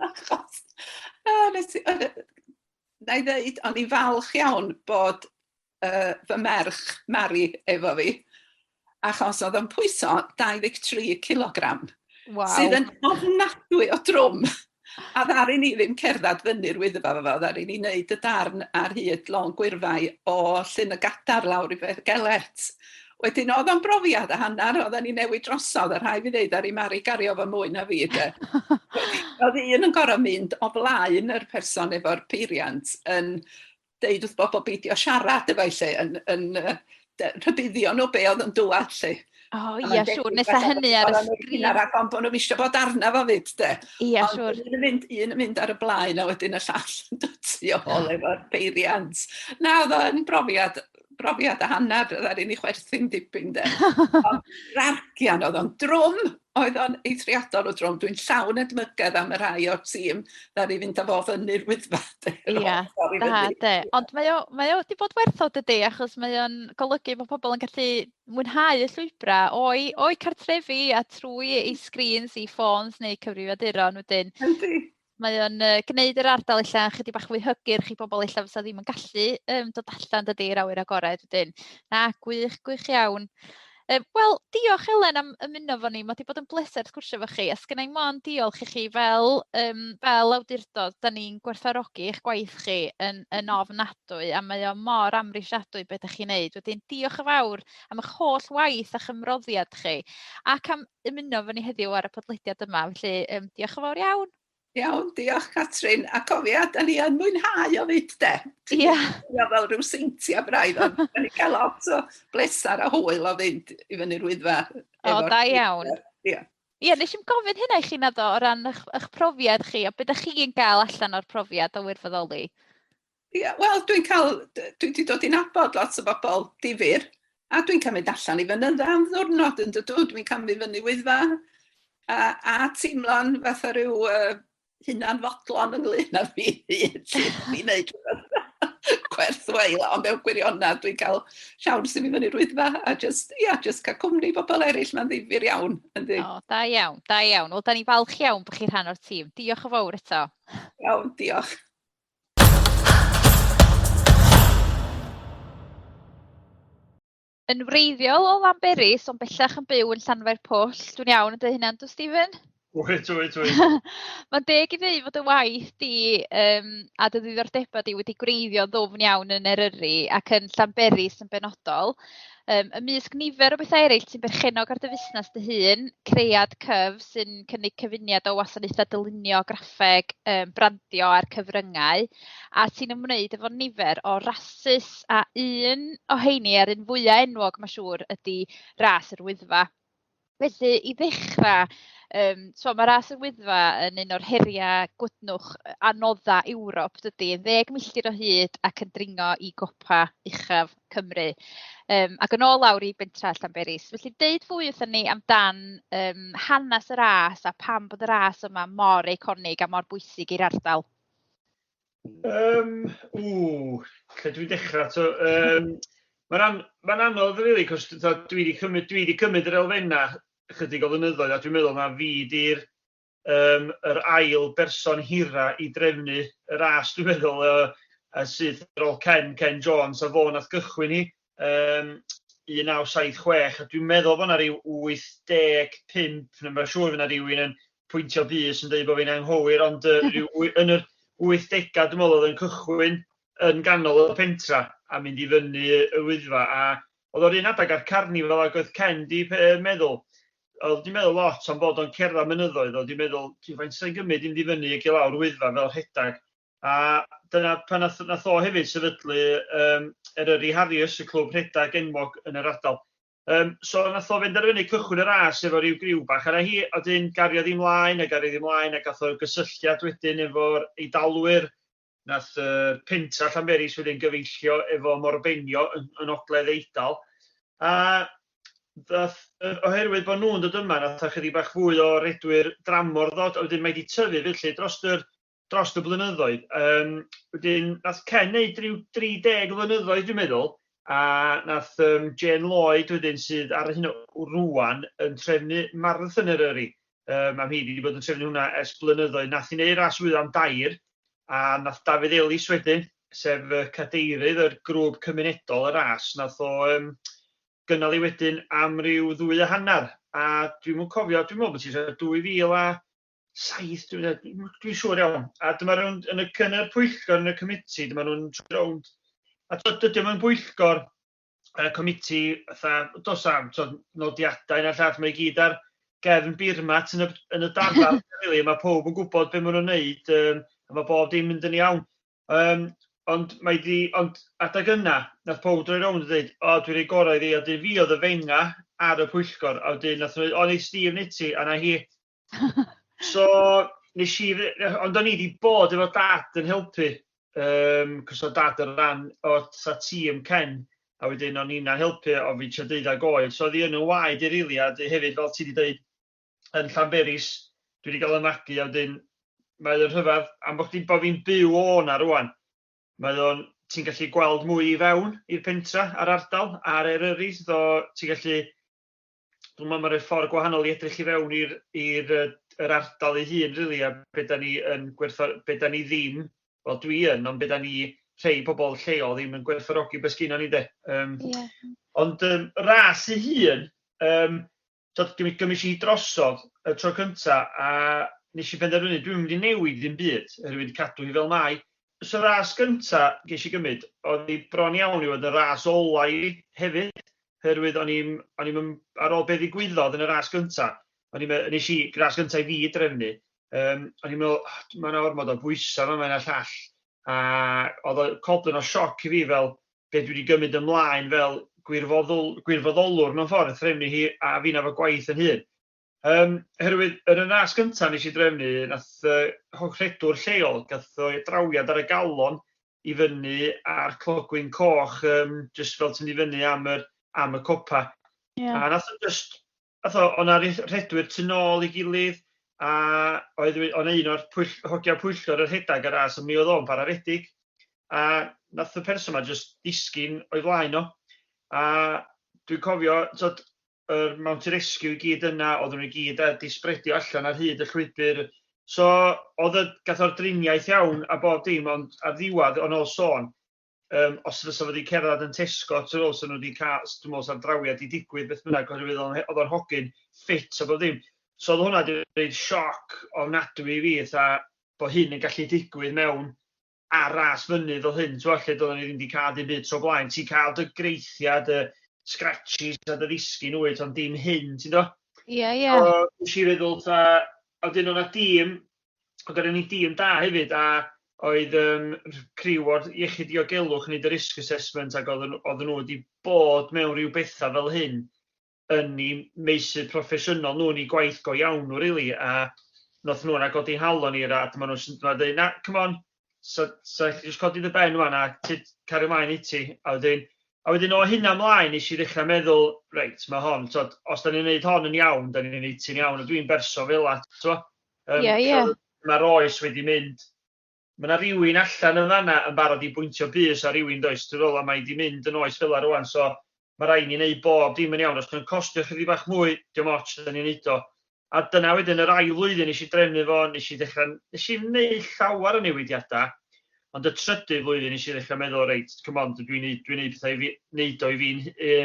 Achos, uh, nes i, uh, na i ddeud, o'n i'n falch iawn bod uh, fy merch Mari efo fi, achos oedd o'n pwyso 23 cilogram. Wow. Sydd yn ofnadwy o drwm. A ddaru ni ddim cerdded fyny'r Wyddfa efo fo, ddaru ni wneud y darn ar hyd Lôn Gwyrfai o Llyn y Gadar lawr i Feddgelert. Wedyn oedd o'n brofiad a hanner, oedden ni newid drosodd, a rhaid fi ddeud, ddaru Mari gario fo mwy na fi de. Oedd un yn gorfod mynd o flaen yr person efo'r peiriant yn deud wrth bobl beidio siarad efo i 'lly, yn yn yy rhybuddio nhw be oedd yn dŵad 'lly. O ia, siŵr, nesa hynny ar y sgrin. Ar rhag ofn bod nhw'n eisiau bod arna fo fyd, de. Ia, siŵr. Un yn mynd, un yn mynd ar y blaen a wedyn y llall yn dod tu ôl efo'r peiriant. Na, oedd o'n brofiad, brofiad a hanner, ddaru ni chwerthin dipyn, de. Ond rargian, oedd o'n drwm, oedd o'n eithriadol o drwm. Dwi'n llawn edmygedd am y rhai o'r tîm ddaru fynd â fo fyny'r Wyddfa. Ia, da de. Ond mae o, mae o wedi bod werth o dydy, achos mae o'n golygu bod pobl yn gallu mwynhau y llwybrau o'i, o'i cartrefi a trwy eu screens, eu ffôns neu cyfrifiaduron wedyn. Yndi. Mae o'n yy gneud yr ardal ella chydig bach fwy hygyrch i bobl ella fysa ddim yn gallu yym dod allan dydy i'r awyr agored wedyn. Na, gwych, gwych iawn. Yym wel, diolch Elen am ymuno efo ni. Mae 'di bod yn bleser sgwrsio efo chi, a sgenna i mond diolch i chi fel yym fel awdurdod, dan ni'n gwerthfawrogi eich gwaith chi yn yn ofnadwy, a mae o mor amhrisiadwy be dach chi'n wneud. Wedyn diolch yn fawr am eich holl waith a'ch ymroddiad chi, ac am ymuno efo ni heddiw ar y podlediad yma. Felly yym diolch yn fawr iawn. Iawn, diolch Catrin. A cofia, da ni yn mwynhau o fyd de. Ia. Ia, fel rhyw seintiau braidd, ond da ni'n cael lot o bleser a hwyl o fynd i fyny'r Wyddfa. O, da iawn. Ia. Ie, nes i'm gofyn hynna i chi naddo, o ran eich, eich profiad chi, a beth ydych chi'n gael allan o'r profiad o wirfoddoli? Ia, wel dwi'n cael, dwi wedi dod i nabod lot o bobl difyr, a dwi'n cael mynd allan i fynydda am ddiwrnod yn dydw, dwi'n cael mynd fyny Wyddfa, a, a teimlo'n fatha rhyw uh, hunan fodlon ynglyn â fi hun, lle dwi'n neud rhywbeth gwerth chweil, ond mewn gwirionedd dwi'n cael siawns i fynd fyny'r Wyddfa a just, ia, just cael cwmni bobl eraill, mae'n ddifyr iawn, yndi. O, da iawn, da iawn. Wel, da ni falch iawn bod chi'n rhan o'r tîm. Diolch yn fawr eto. Iawn, diolch. Yn wreiddiol o Lanberis, ond bellach yn byw yn Llanfairpwll. Dwi'n iawn yn dweud hynna, yndw Stephen? Wyt, wyt, wyt. Mae'n deg i ddweud fod y waith di a dy ddiddordebau di wedi gwreiddio ddwfn iawn yn Eryri ac yn Llanberis yn benodol. Ymysg nifer o bethau eraill, ti'n berchennog ar dy fusnes dy hun, Cread Cyf, sy'n cynnig cyfuniad o wasanaethau dylunio, graffeg, brandio a'r cyfryngau, a ti'n ymwneud efo nifer o rasys, a un o heini, a'r un fwyaf enwog mae'n siŵr, ydy Ras yr Wyddfa. Felly, i ddechrau, so mae Ras yr Wyddfa yn un o'r heriau gwydnwch anodda Ewrop, dydy, yn 10 milltir o hyd ac yn dringo i gopa uchaf Cymru. Ac yn ôl lawr i bentra Llanberis. Felly, deud fwy wrthon ni amdan hanes y ras a pam bod y ras yma mor eiconig a mor bwysig i'r ardal. Ww, lle dwi'n dechrau? So, mae'n an, ma anodd, really, cos dwi wedi cymryd, dwi wedi cymryd yr elfennau ychydig o flynyddoedd, a dwi'n meddwl na fi di'r yr ail berson hira i drefnu y ras, dwi'n meddwl, a sydd ar ôl Ken, Ken Jones, a fo nath gychwyn hi, 1976, a dwi'n meddwl bod yna rhyw 85, neu mae'n siŵr fydd yna rhywun yn pwyntio bys yn dweud bod fi'n anghywir, ond rhyw, yn yr 80au dwi'n meddwl oedd yn cychwyn yn ganol y pentra a mynd i fyny y Wyddfa, a oedd o'r un adeg â'r carnifal ac oedd Ken di meddwl, oedd di meddwl lot am bod o'n cerdded mynyddoedd, oedd di meddwl, ti faint sy'n gymryd i mynd i fyny ac i lawr Wyddfa fel rhedeg, a dyna pan nath o hefyd sefydlu Eryri Harriers, y clwb rhedeg enwog yn yr ardal. So nath o benderfynu cychwyn y ras efo rhyw griw bach arna hi, a wedyn gariodd hi mlaen a gariodd hi mlaen a gath o gysylltiad wedyn efo'r Eidalwyr. Nath pentra Llanberis wedyn gyfeillio efo Morbenio yn ogledd Eidal. A ddath, oherwydd bod nhw'n dod yma, nath o chydig bach fwy o redwyr dramor ddod, a wedyn mae wedi tyfu felly dros y blynyddoedd. Wedyn, nath Ken neud rhyw 30 o flynyddoedd, dwi'n meddwl, a nath Jane Lloyd wedyn, sydd ar hyn o rwan yn trefnu Marathon Eryri. Am hi wedi bod yn trefnu hwnna ers blynyddoedd. Nath hi neud ras Wyddfa am dair, a nath Dafydd Elis wedyn, sef cadeirydd yr grŵp cymunedol y ras, nath o gynnal i wedyn am ryw 2.5, a dwi'm yn cofio, dwi'n meddwl bod ti'n 2007, dwi'n siŵr iawn. A dyma rownd yn y yn yr pwyllgor yn y committee, dyma nhw'n troi rownd. A dydy o'm yn bwyllgor y committee, fatha, does am nodiadau na'r llall, mae i gyd ar gefn beermat yn y dafarn, really, mae pob yn gwybod beth maen nhw'n neud, a mae bob dim mynd yn iawn. Ond mae di, ond adeg yna, nath pob droi rownd a dweud, o, dwi'n rhoi gorau iddi, a dyn fi oedd y fenga ar y pwyllgor, a wedyn nath nhw dweud, o, neith Steve neud ti, a na hi. So, nes i, ond o'n i wedi bod efo dad yn helpu, cos oedd dad yn rhan o sa tîm Ken, a wedyn o'n i'n helpu o fi tua 12 oed, so oedd hi yn y waed i rili, a hefyd, fel ti wedi dweud, yn Llanberis, dwi wedi cael y magu, a wedyn mae o'n rhyfedd, am bod chdi, bod fi'n byw o na rwan, mae o'n, ti'n gallu gweld mwy i fewn i'r pentra a'r ardal a'r Eryri, so ti'n gallu, dwi'n meddwl mae'n rhoi ffordd gwahanol i edrych i fewn i'r yr ardal ei hun, really, a be da ni yn gwerthfawr, be da ni ddim, wel dwi yn, ond be da ni, rhei pobl lleol ddim yn gwerthfawrogi beth sgynnon ni de. Ond ras ei hun, gymryd i drosodd y tro cynta, a nes i benderfynu dwi'n mynd i newid ddim byd, oherwydd cadw hi fel mai. So ras gynta ges i gymryd, oedd hi bron iawn i fod yn ras ola i fi hefyd, oherwydd o'n i'm ar ôl be ddigwyddodd yn y ras gynta, o'n i'n nes i, ras gynta i fi drefnu, o'n i'n meddwl, oh, mae yna ormod o bwysau yma, mae yna llall, a oedd o coblyn o sioc i fi fel be dwi wedi gymryd ymlaen fel gwirfoddolwr mewn ffordd, threfnu hi a fi'n efo gwaith yn hun. Oherwydd yn y ras gyntaf nes i drefnu, nath rhedwr lleol, gath o drawiad ar y galon i fyny ar Clogwyn Coch, just fel ti'n mynd i fyny am y copa. A nath o just, nath o, o'na rhedwyr tu nôl i gilydd, a oedd o'n un o'r hogia pwyllgor yr rhedag y ras, ond mi oedd o'n parafedig. A nath y person ma just disgyn o'i flaen o. A dwi'n cofio, tod, yr Mountain Rescue i gyd yna, oedden nhw i gyd wedi spreadio allan ar hyd y llwybr. So, oedd y, gath o'r driniaeth iawn a bob dim, ond ar ddiwedd, o'n ôl sôn, os fysa fo wedi cerdded yn Tesco, ti'n meddwl, nhw wedi cael, dwi'n meddwl, sa'r drawiad wedi digwydd beth bynnag, oherwydd oedd o'n hogyn ffit a bob dim. So oedd hwnna wedi rhoi sioc ofnadwy i fi, fatha bod hyn yn gallu digwydd mewn ar ras fynydd fel hyn, t'mo', lle doedden ni ddim wedi cael dim byd tro blaen. Ti'n cael dy greithiau, dy scratches a dy ddisgyn wyt, ond dim hyn, ti'n do? Ie, ie. So, nes i feddwl, ta, a wedyn o'na dîm, oedd gyda ni dîm da hefyd, a oedd um, criw o'r iechyd diogelwch yn neud y risk assessment ac oedden, oedden nhw wedi bod mewn rhyw bethau fel hyn yn eu meysydd proffesiynol nhw, yn eu gwaith go iawn nhw, really, a nath nhw yna godi nghalon i, a dyma nhw'n dyma dweud, na, come on, so, so just codi dy ben wan a ti, cario mlaen i ti. A wedyn o hynna ymlaen, nes i ddechrau meddwl, reit, mae hon, tod, os da ni'n neud hon yn iawn, da ni'n neud ti'n iawn, a dwi'n berson fel la, t'mo'? Ie, ie. Mae'r oes wedi mynd, mae yna rhywun allan yn fanna yn barod i bwyntio bys ar rywun, does, ti'n feddwl, a mae di mynd yn oes fel la rwan, so mae rhaid ni wneud bob dim yn iawn. Os mae'n costio chydig bach mwy, dim ots, da ni'n neud o. A dyna wedyn yr ail flwyddyn nes i drefnu fo, nes i ddechrau, nes i wneud llawer o newidiadau, ond y trydydd flwyddyn nes i ddechrau meddwl, reit, come on, dwi'n neud, dwi neud pethau i fi, neud o i fi'n, e,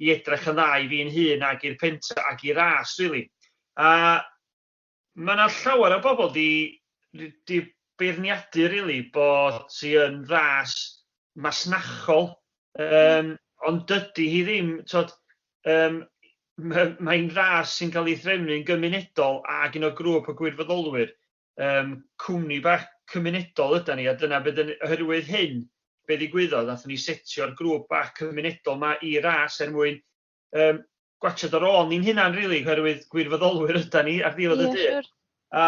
i edrych yn dda i fi'n hun ac i'r pentra ac i'r ras, really. A mae yna llawer o bobl di, di beirniadu, really, bod ti yn ras masnachol, ond dydy hi ddim, t'od, um, mae'n ras sy'n cael ei threfnu yn gymunedol ac un o grŵp o gwirfoddolwyr, cwmni bach cymunedol yda ni, a dyna beth, oherwydd hyn, be ddigwyddodd, nathon ni setio'r grŵp bach cymunedol ma i ras er mwyn gwatsiad ar ôl ni'n hunan, really, oherwydd gwirfoddolwyr yda ni ar ddiwedd y dydd. A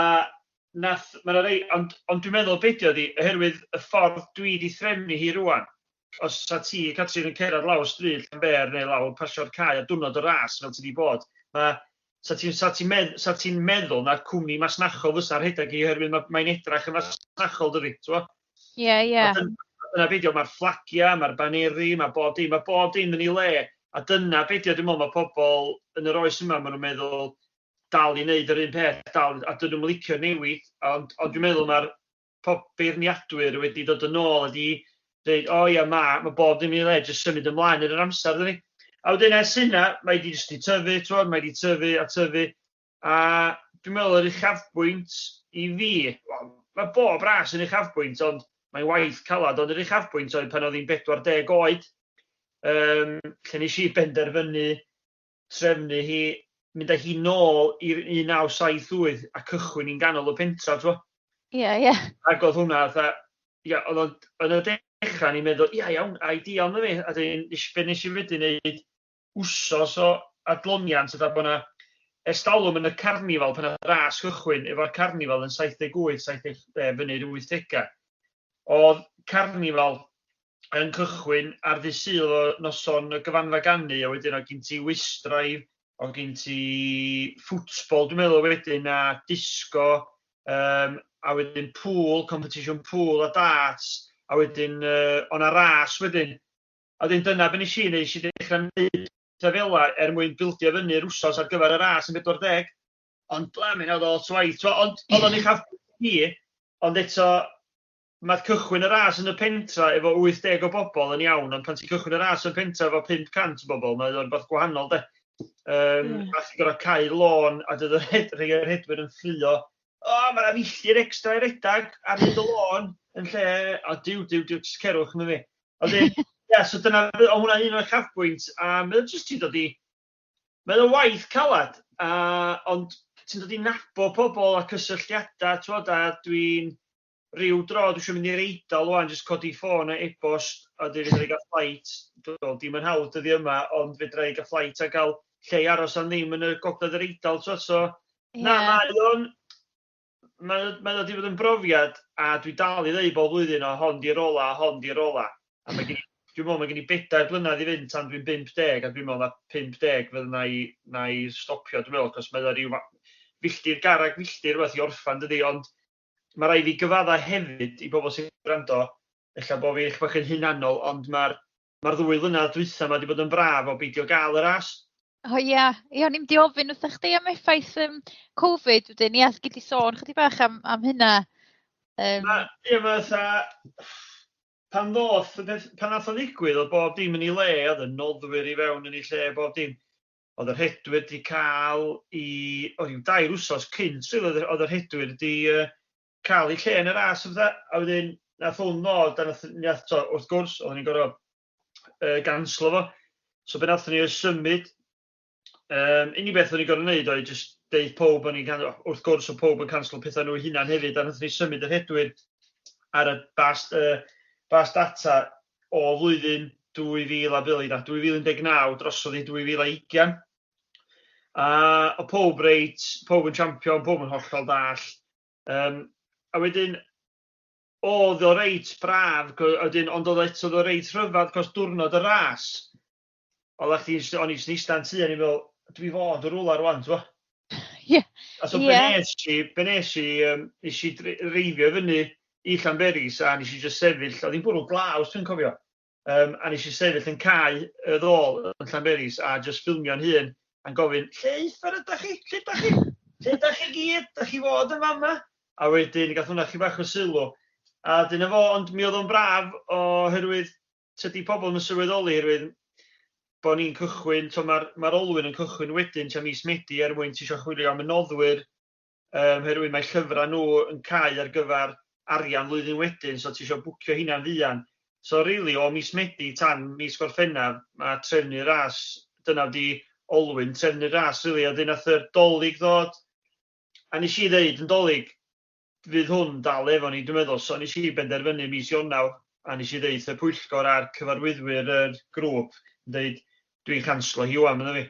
nath, ma' 'na rei, ond dwi'n meddwl be' 'di o 'di, oherwydd y ffordd dwi 'di threfnu hi rŵan, os sa ti, Catrin, yn cerdded lawr stryd Llanbêr neu lawr pasio'r cae ar diwrnod y ras fel ti 'di bod, ma' sa ti'n sa ti'n medd, sa ti'n meddwl na'r cwmni masnachol fysa'r rhedeg hi, oherwydd mae'n edrach yn fasnachol, dydi, t'mo'? Ie, ie. A dyna be' 'di o, mae'r fflagia, mae'r baneri, mae bob dim, mae bob dim yn ei le. A dyna be' 'di o, dwi'n meddwl, mae pobl yn yr oes yma, maen nhw'n meddwl dal i wneud yr un peth, dal, a dyn nhw'n licio newid, ond dwi'n meddwl mae'r pob beirniadwyr wedi dod yn ôl a di dweud, o ia, mae bob dim yn ei le, jyst symud ymlaen yn yr amser, dydi. A wedyn ers hynna, mae di jyst di tyfu, t'mod, mae di tyfu a tyfu, a dwi'n meddwl yr uchafbwynt i fi, wel, mae bob ras yn uchafbwynt, ond mae'n waith calad, ond yr uchafbwynt oedd pan oedd hi'n 40 oed, lle nes i benderfynu trefnu hi, mynd â hi nôl i'r 1978 a cychwyn hi'n ganol y pentra, t'mo'? Ie, ie. Ac oedd hwnna fatha, ia, oedd o'n, yn y dechrau ni'n meddwl, ia, iawn, ideal na fi, a wedyn be nes i wedyn wneud wsos o adloniant, fatha bod 'na estalwm yn y carnifal pan oedd ras cychwyn efo'r carnifal yn 78, 70, fyny'r 80au. Oedd carnifal yn cychwyn ar ddydd Sul o noson y gyfanfa ganu, a wedyn oedd gen ti whist drive, oedd gen ti ffwtbol, dwi'n meddwl wedyn, a disco, a wedyn pool, competition pool a darts, a wedyn o'na ras wedyn. A wedyn dyna be nes i wneud, nes i ddechrau wneud pethau fel 'na er mwyn bildio fyny'r wsos ar gyfer y ras yn 40. Ond blaming oedd o lot o waith, t'mo', ond oedd o'n uchafbwynt i, ond eto mae cychwyn y ras yn y pentra efo 80 o bobl yn iawn, ond pan ti'n cychwyn y ras yn pentra efo 500 o bobl, mae o'n rhywbeth gwahanol, de. A ti'n gorfod cau lôn, a dydy rhai o'r rhedwyr yn ffrio. O, mae yna filltir extra i redag ar hyd y lôn yn lle, o, diw, diw, diw, jyst cerwch na fi. A wedyn, ie, so dyna, o hwnna un o'r uchafbwynt, a mae o jyst ti'n dod i, mae o'n waith calad, a, ond ti'n dod i nabod pobl a cysylltiadau, t'mod, a dwi'n ryw dro, dwi eisiau mynd i'r Eidal wan, jyst codi ffôn a e-bost, a dweud fedra i gael flight, wel, dim yn hawdd dyddi yma, ond fedra i gael flight a gael lle i aros am ddim yn y gogledd yr Eidal, t'mod, so, na, mae o wedi bod yn brofiad, a dwi dal i ddeud bob blwyddyn, o, hon di'r ola, hon di'r ola. A mae gen i, dwi'n meddwl mae gen i 4 blynedd i fynd tan dwi'n 50, a dwi'n meddwl na 50 fydd na i stopio, dwi'n meddwl, cos mae o ryw filltir garreg filltir rhywbeth i orffan, dydi, ond mae rhaid fi gyfadda hefyd i bobl sy'n gwrando, ella bo fi eich bach yn hunanol, ond mae'r ddwy flynedd dwytha ma wedi bod yn braf o beidio gael y ras. O ia, ia, o'n i'n mynd i ofyn wrthych chdi am effaith Covid wedyn, ia, gei di sôn chydig bach am hynna. Ie, mae fatha, pan ddoth y peth, pan nath o ddigwydd, oedd bob dim yn ei le, oedd y noddwyr i fewn yn ei lle, bob dim. Oedd y rhedwyr wedi cael i... O, ryw dair wsos cynt, rili, oedd y rhedwyr wedi cael eu lle yn y ras a pethau. A wedyn, nath hwn ddod, a nath, nath, to, wrth gwrs, oedden ni'n gorfod ganslo fo. So be nathon ni oedd symud. Unig beth o'n i'n gorfod wneud oedd jyst deud pawb o'n i'n can-, wrth gwrs oedd pawb yn canslo pethau nhw eu hunan hefyd, a nathon ni symud y rhedwyr ar y bas data o flwyddyn 2000 a bili, na, 2019 drosodd i 2020. A o pawb reit, pawb yn champion, pawb yn hollol dall. A wedyn, oedd o reit braf, wedyn, ond oedd o eto oedd o reit rhyfedd, cos diwrnod y ras, oeddach chdi'n o'n i jyst yn eistedd yn tŷ, a o'n i'n meddwl, dwi fod yn rwla rwan, t'bo? A so be nes i, be nes i, nes i dreifio fyny i Llanberis, a nes i jyst sefyll, oedd hi'n bwrw glaw, os dwi'n cofio, a nes i sefyll yn cae y ddôl yn Llanberis, a jyst ffilmio'n hun, a'n gofyn, lle uffar ydach chi? Lle ydach chi? Lle ydach chi gyd? Dach chi fod yn fama? A wedyn, gath hwnna chydig bach o sylw. A dyna fo, ond mi oedd o'n braf oherwydd tydi pobl ddim yn sylweddoli oherwydd bod ni'n cychwyn, to, mae'r ma olwyn yn cychwyn wedyn tua mis Medi er mwyn ti eisiau chwilio am y noddwyr, oherwydd mae llyfrau nhw yn cau ar gyfer arian flwyddyn wedyn, so ti eisiau bwcio hynna'n fuan. So really, o mis Medi tan mis Gorffennaf, mae trefnu ras, dyna di olwyn trefnu ras, really, a dyn nath yr Dolig ddod, a nes i ddeud yn Dolig, fydd hwn dal efo ni, dwi'n meddwl, so nes i benderfynu mis Ionawr, a nes i ddeud wrth y pwyllgor a'r cyfarwyddwyr yr grŵp, yn deud, dwi'n canslo hi wan, medda fi.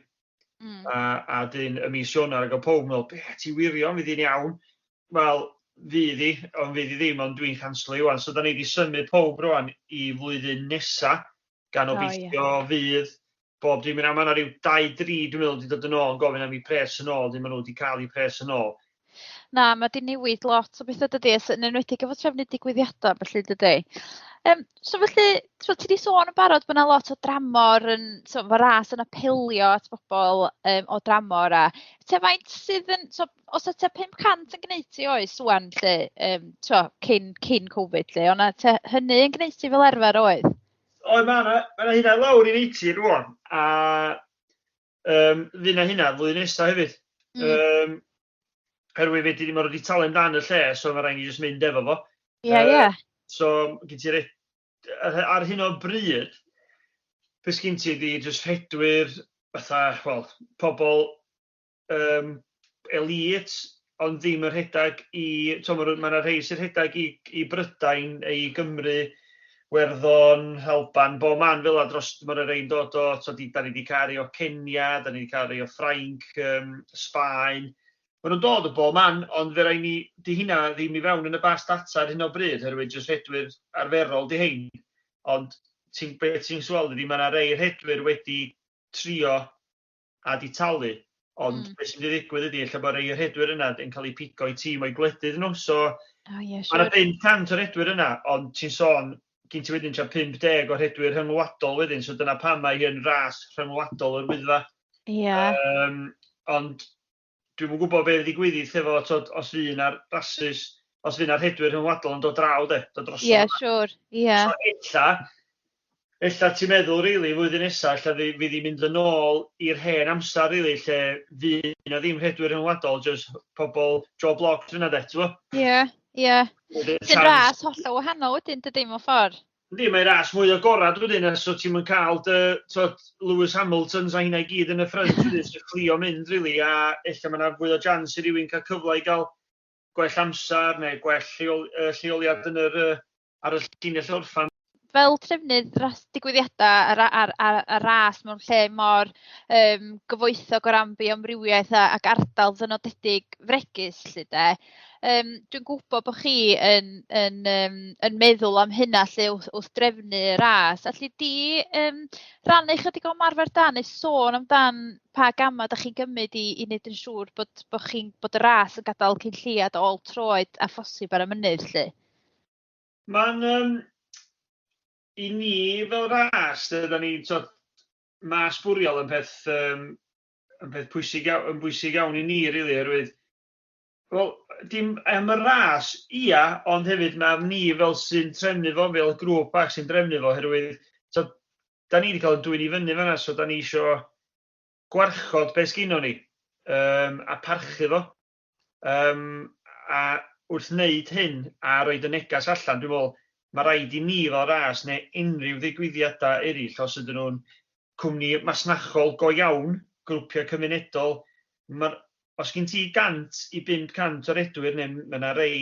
A dyn y mis Ionawr, ac oedd pawb yn meddwl, be, ti wirion, fydd hi'n iawn? Wel, fydd hi, ond fydd hi ddim, ond dwi'n canslo hi wan. So, da ni wedi symud pawb rwan i flwyddyn nesa, gan obeithio fydd bob dim yn iawn. Mae yna rhyw 2-3, dwi'n meddwl, wedi dod yn ôl yn gofyn am eu pres yn ôl, ddim maen nhw wedi cael eu pres yn ôl. Na, mae 'di newid lot o bethau dydy, yn enwedig efo trefnu digwyddiadau felly dydy. So felly, so ti 'di sôn yn barod bod 'na lot o dramor yn, so mae ras yn apelio at bobl o dramor, a tua faint sydd yn, so os oes tua 500 yn gwneud ti oes ŵan 'lly, so, cyn Covid 'lly, o'na tua hynny yn gwneud ti fel arfer oedd? Oedd, mae 'na, ma' 'na hynna lawr i 80 rŵan, a fydd 'na hynna flwyddyn nesaf hefyd. Oherwydd fedri di, maen nhw wedi talu amdan y lle, so mae rhaid ni jyst mynd efo fo. Ie, ie. So, gen ti ar hyn o bryd, beth sgyn ti ydi jyst rhedwyr fatha, wel, pobl elite, ond ddim yn rhedeg i... T'mo, ma' 'na rhei sy'n rhedeg i Brydain, i Gymru, Werddon, Alban, bob man fel 'na dros... Ma' 'na rei'n dod o, t'od, da ni 'di cael rhei o Kenya, da ni 'di cael rhei o Ffrainc, Sbaen. Maen nhw'n dod o bob man, ond fe rai ni... 'Di hynna ddim i fewn yn y bas data ar hyn o bryd, oherwydd jyst rhedwyr arferol 'di hein. Ond ti'n, be ti'n gweld ydi, ma' 'na rei rhedwyr wedi trio a 'di talu, ond be sy'n mynd i ddigwydd ydi ella bod rei o'r rhedwyr yna yn cael eu pigo i tîm o'i gwledydd nhw, so Oh, yeah, ma' 'na 500 o redwyr yna, ond ti'n sôn, gen ti wedyn tua 50 o rhedwyr rhyngwladol wedyn, so dyna pam mae hi yn ras rhyngwladol yr Wyddfa. Ond dwi'm yn gwybod be ddigwyddith efo, t'od, os fydd 'na'r rasys, os fydd 'na rhedwyr rhyngwladol yn dod draw de, dod drosodd. Ie, siŵr, ie. So ella ti'n meddwl rili flwyddyn nesa, ella fydd hi'n mynd yn ôl i'r hen amser rili, lle fydd 'na ddim rhedwyr rhyngwladol, jyst pobl Joe Bloggs yna de, ti'n gwbo? Ie, ie. Sy'n ras hollol wahanol wedyn, dydy, mewn ffordd. Yndi, mae'n ras mwy agorad wedyn, a so ti'm yn cael dy, t'od, Lewis Hamiltons a hynna i gyd yn y ffrynt wedyn, sy'n fflio mynd, really, a ella mae yna fwy o jans i rywun cael cyfle i gael gwell amser neu gwell lleoliad yn yr, ar y llinell orffen. Fel trefnydd ras digwyddiadau a ras mewn lle mor gyfoethog o ran bioamrywiaeth ac ardal ddynodedig fregus 'lly de, dwi'n gwybod bod chi yn meddwl am hynna 'lly wrth drefnu y ras. Alli di rannu chydig o ymarfer da neu sôn amdan pa gamau dach chi'n gymryd i wneud yn siŵr bod y ras yn gadael cyn lleiad o ôl troed a phosib ar y mynydd 'lly? Mae'n, i ni fel ras, de, da ni, t'od, ma' sbwriel yn peth, yn peth pwysig iawn, yn bwysig iawn i ni, rili, oherwydd, wel, dim am y ras, ia, ond hefyd mae am ni fel sy'n trefnu fo, fel grŵp bach sy'n trefnu fo, oherwydd, t'od, da ni wedi cael yn dwyn i fyny fan'na, so da ni isio gwarchod be sgynnon ni a parchu fo. A wrth wneud hyn a roid y negas allan, dwi'n meddwl mae rhaid i ni fel ras neu unrhyw ddigwyddiadau eraill, os ydyn nhw'n cwmni masnachol go iawn, grwpiau cymunedol, ma', os gen ti 100 i 500 o redwyr, neu mae yna rei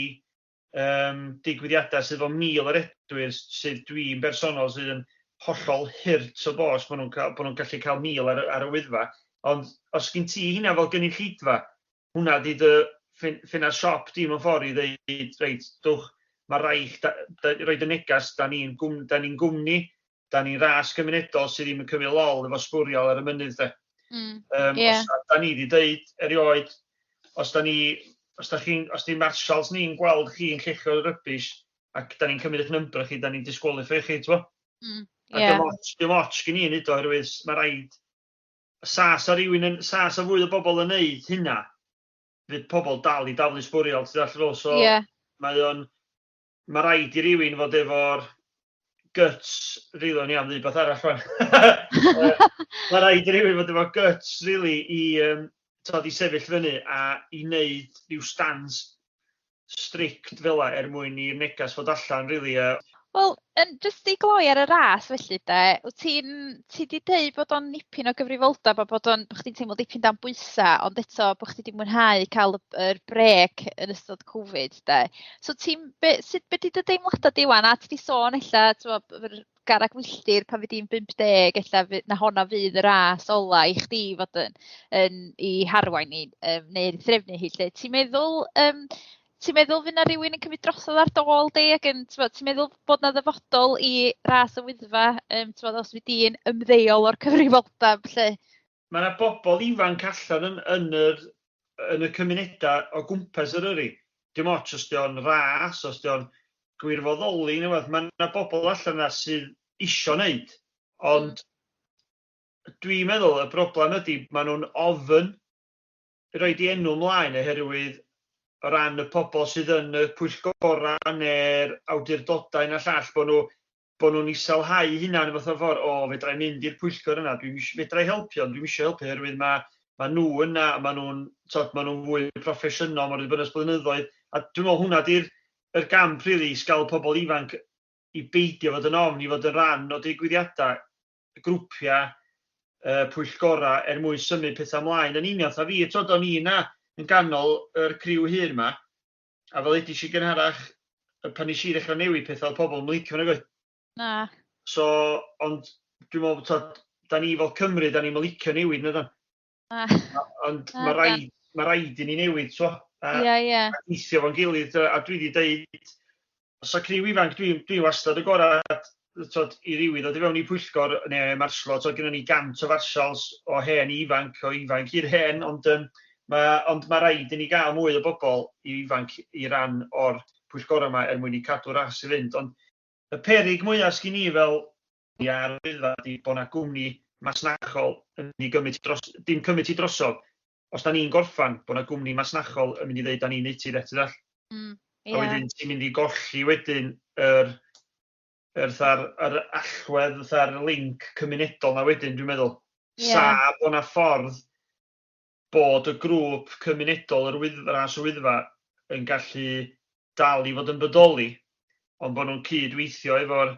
digwyddiadau sydd efo 1,000 o redwyr sydd dwi'n bersonol sydd yn hollol hurt o bos bod nhw'n cael, bod nhw'n gallu cael 1,000 ar y Wyddfa. Ond os gen ti hynna fel gynulleidfa, hwnna di dy ffenast siop di mewn ffordd i ddeud, reit, dwch, mae rhaid roed y negas, da ni'n ni gwmni, da ni'n ras gymunedol sydd ddim yn cymryd lol efo sbwriel ar y mynydd de. Os, da ni wedi deud erioed, os da ni, os da chi'n, os di marshals ni'n gweld chi'n lluchio rubbish ac da ni'n cymryd eich number chi, da ni'n disqualify chi, ti'n A dim ots gen i neud o, oherwydd mae rhaid, sa rhywun yn, sa fwy o bobl yn neud hynna, fydd pobl dal i daflu sbwriel, ti'n dallt fel, so mae o'n, mae rhaid i rywun fod efo'r guts, rili, o'n i am ddeud beth arall rwan. Mae rhaid i rywun fod efo guts, rili, i, tod, i sefyll fyny a i wneud rhyw stance strict fel 'a er mwyn i'r negas fod allan, rili. Wel, yn jyst i gloi ar y ras felly de, wyt ti'n, ti 'di deud bod o'n nipyn o gyfrifoldeb a bod o'n, bod chdi'n teimlo dipyn dan bwysau, ond eto bod chdi 'di mwynhau cael yr brêc yn ystod Covid de. So ti'n, be, sut, be 'di dy deimladau di ŵan? A ti 'di sôn ella, t'mo', yr garreg milltir pan fyd di'n 50, ella na honna fydd y ras ola i chdi fod yn i harwain ni, neu'r threfnu hi 'lly. Ti'n meddwl, ti'n meddwl fydd 'na rywun yn cymryd drosodd ar dôl di ac yn, t'mod, ti'n meddwl bod 'na ddyfodol i ras y Wyddfa, t'mod, os fydd di'n ymddeol o'r cyfrifoldeb 'lly? Mae 'na bobl ifanc allan yn, yn, yr, yn y cymunedau o gwmpas Eryri. Dim ots os 'di o'n ras, os 'di o'n gwirfoddoli neu wbath, mae 'na bobl allan yna sydd isio wneud. Ond dwi'n meddwl y broblem ydy maen nhw'n ofn roid ei enw ymlaen oherwydd o ran y pobl sydd yn y pwyllgorau neu'r awdurdodau na llall, bod nhw bod nhw'n iselhau eu hunain fath o ffordd, o, fedra i mynd i'r pwyllgor yna, dwi'n fedra i helpu, ond dwi'm isio helpu oherwydd mae ma nhw yna, a maen nhw'n, tod, maen nhw'n fwy proffesiynol, maen nhw wedi bod ers blynyddoedd, a dwi'n meddwl hwnna di'r yr gamp, rili, i gael pobl ifanc i beidio fod yn ofn, i fod yn rhan o digwyddiadau, grwpiau, pwyllgorau er mwyn symud pethau ymlaen. Yn union fatha fi, twod, o'n i yna yn ganol yr criw hŷn 'ma, a fel ddeudais i gynharach, pan nes i ddechrau newid pethau, oedd pobl yn licio fo nag oedd? Na. So, ond dwi'n meddwl, twod, da ni fel Cymru, da ni'm yn licio newid, na dan? Na. Ond mae rhaid, ma rhaid i ni newid, so. A, Ie. a gweithio fo'n gilydd, a dwi wedi deud, os o criw ifanc, dwi wastad y gorau tod, i rywun ddod i fewn i pwyllgor neu marslo, tod, gynnon ni 100 o farsals o hen i ifanc, o ifanc i'r hen, ond, ond ma rhaid i ni gael mwy o bobl i ifanc i ran o'r pwyllgorau yma er mwyn i cadw ras i fynd. Ond y peryg mwyaf sgyn i fel i ar y Wyddfa ydy bod 'na gwmni masnachol yn mynd i gymryd ti dros, dim cymryd ti drosodd, os da ni'n gorffan, bod 'na gwmni masnachol yn mynd i ddeud da ni'n neud ti de, ti'n dall? A wedyn ti'n mynd i golli wedyn yr, fatha'r, yr allwedd, fatha'r link cymunedol na wedyn, dwi'n meddwl. Sa bod 'na ffordd bod y grŵp cymunedol yr Wyddfa, Ras y Wyddfa yn gallu dal i fod yn bodoli, ond bod nhw'n cydweithio efo'r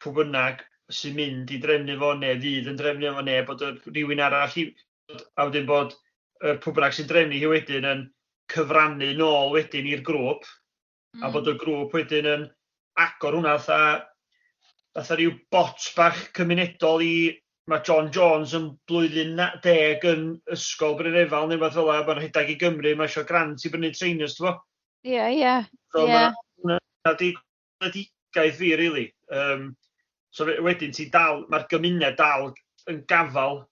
pw bynnag sy'n mynd i drefnu fo, neu fydd yn drefnu fo, neu bod y rhywun arall i, a wedyn bod yr pw bynnag sy'n drefnu hi wedyn yn cyfrannu nôl wedyn i'r grŵp, a bod y grŵp wedyn yn agor hwnna fatha rhyw bot bach cymunedol i, mae John Jones yn blwyddyn 10 yn ysgol Brynrefail neu rhywbeth fel 'na, mae'n rhedeg i Gymru, mae eisiau grant i brynu trainers, ti'n bo? Ie. So ma' hwnna 'di gweledigaeth fi, really. So wedyn ti dal, mae'r gymuned dal yn gafal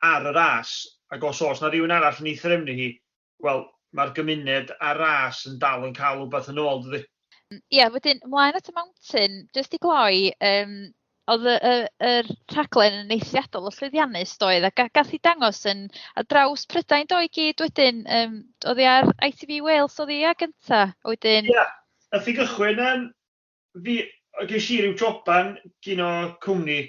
ar y ras, ac os oes na rhywun arall yn ei threfnu hi, wel, mae'r gymuned a'r ras yn dal yn cael rhywbeth yn ôl, dydy? Ie, wedyn, ymlaen at y mountain, jyst i gloi, oedd yr rhaglen yn eithriadol o llwyddiannus doedd, a gath i dangos yn ar draws Prydain do i gyd wedyn, oedd hi ar ITV Wales oedd hi ia gynta, wedyn... Ie, nath i gychwyn, fi, ges i ryw joban gyn o cwmni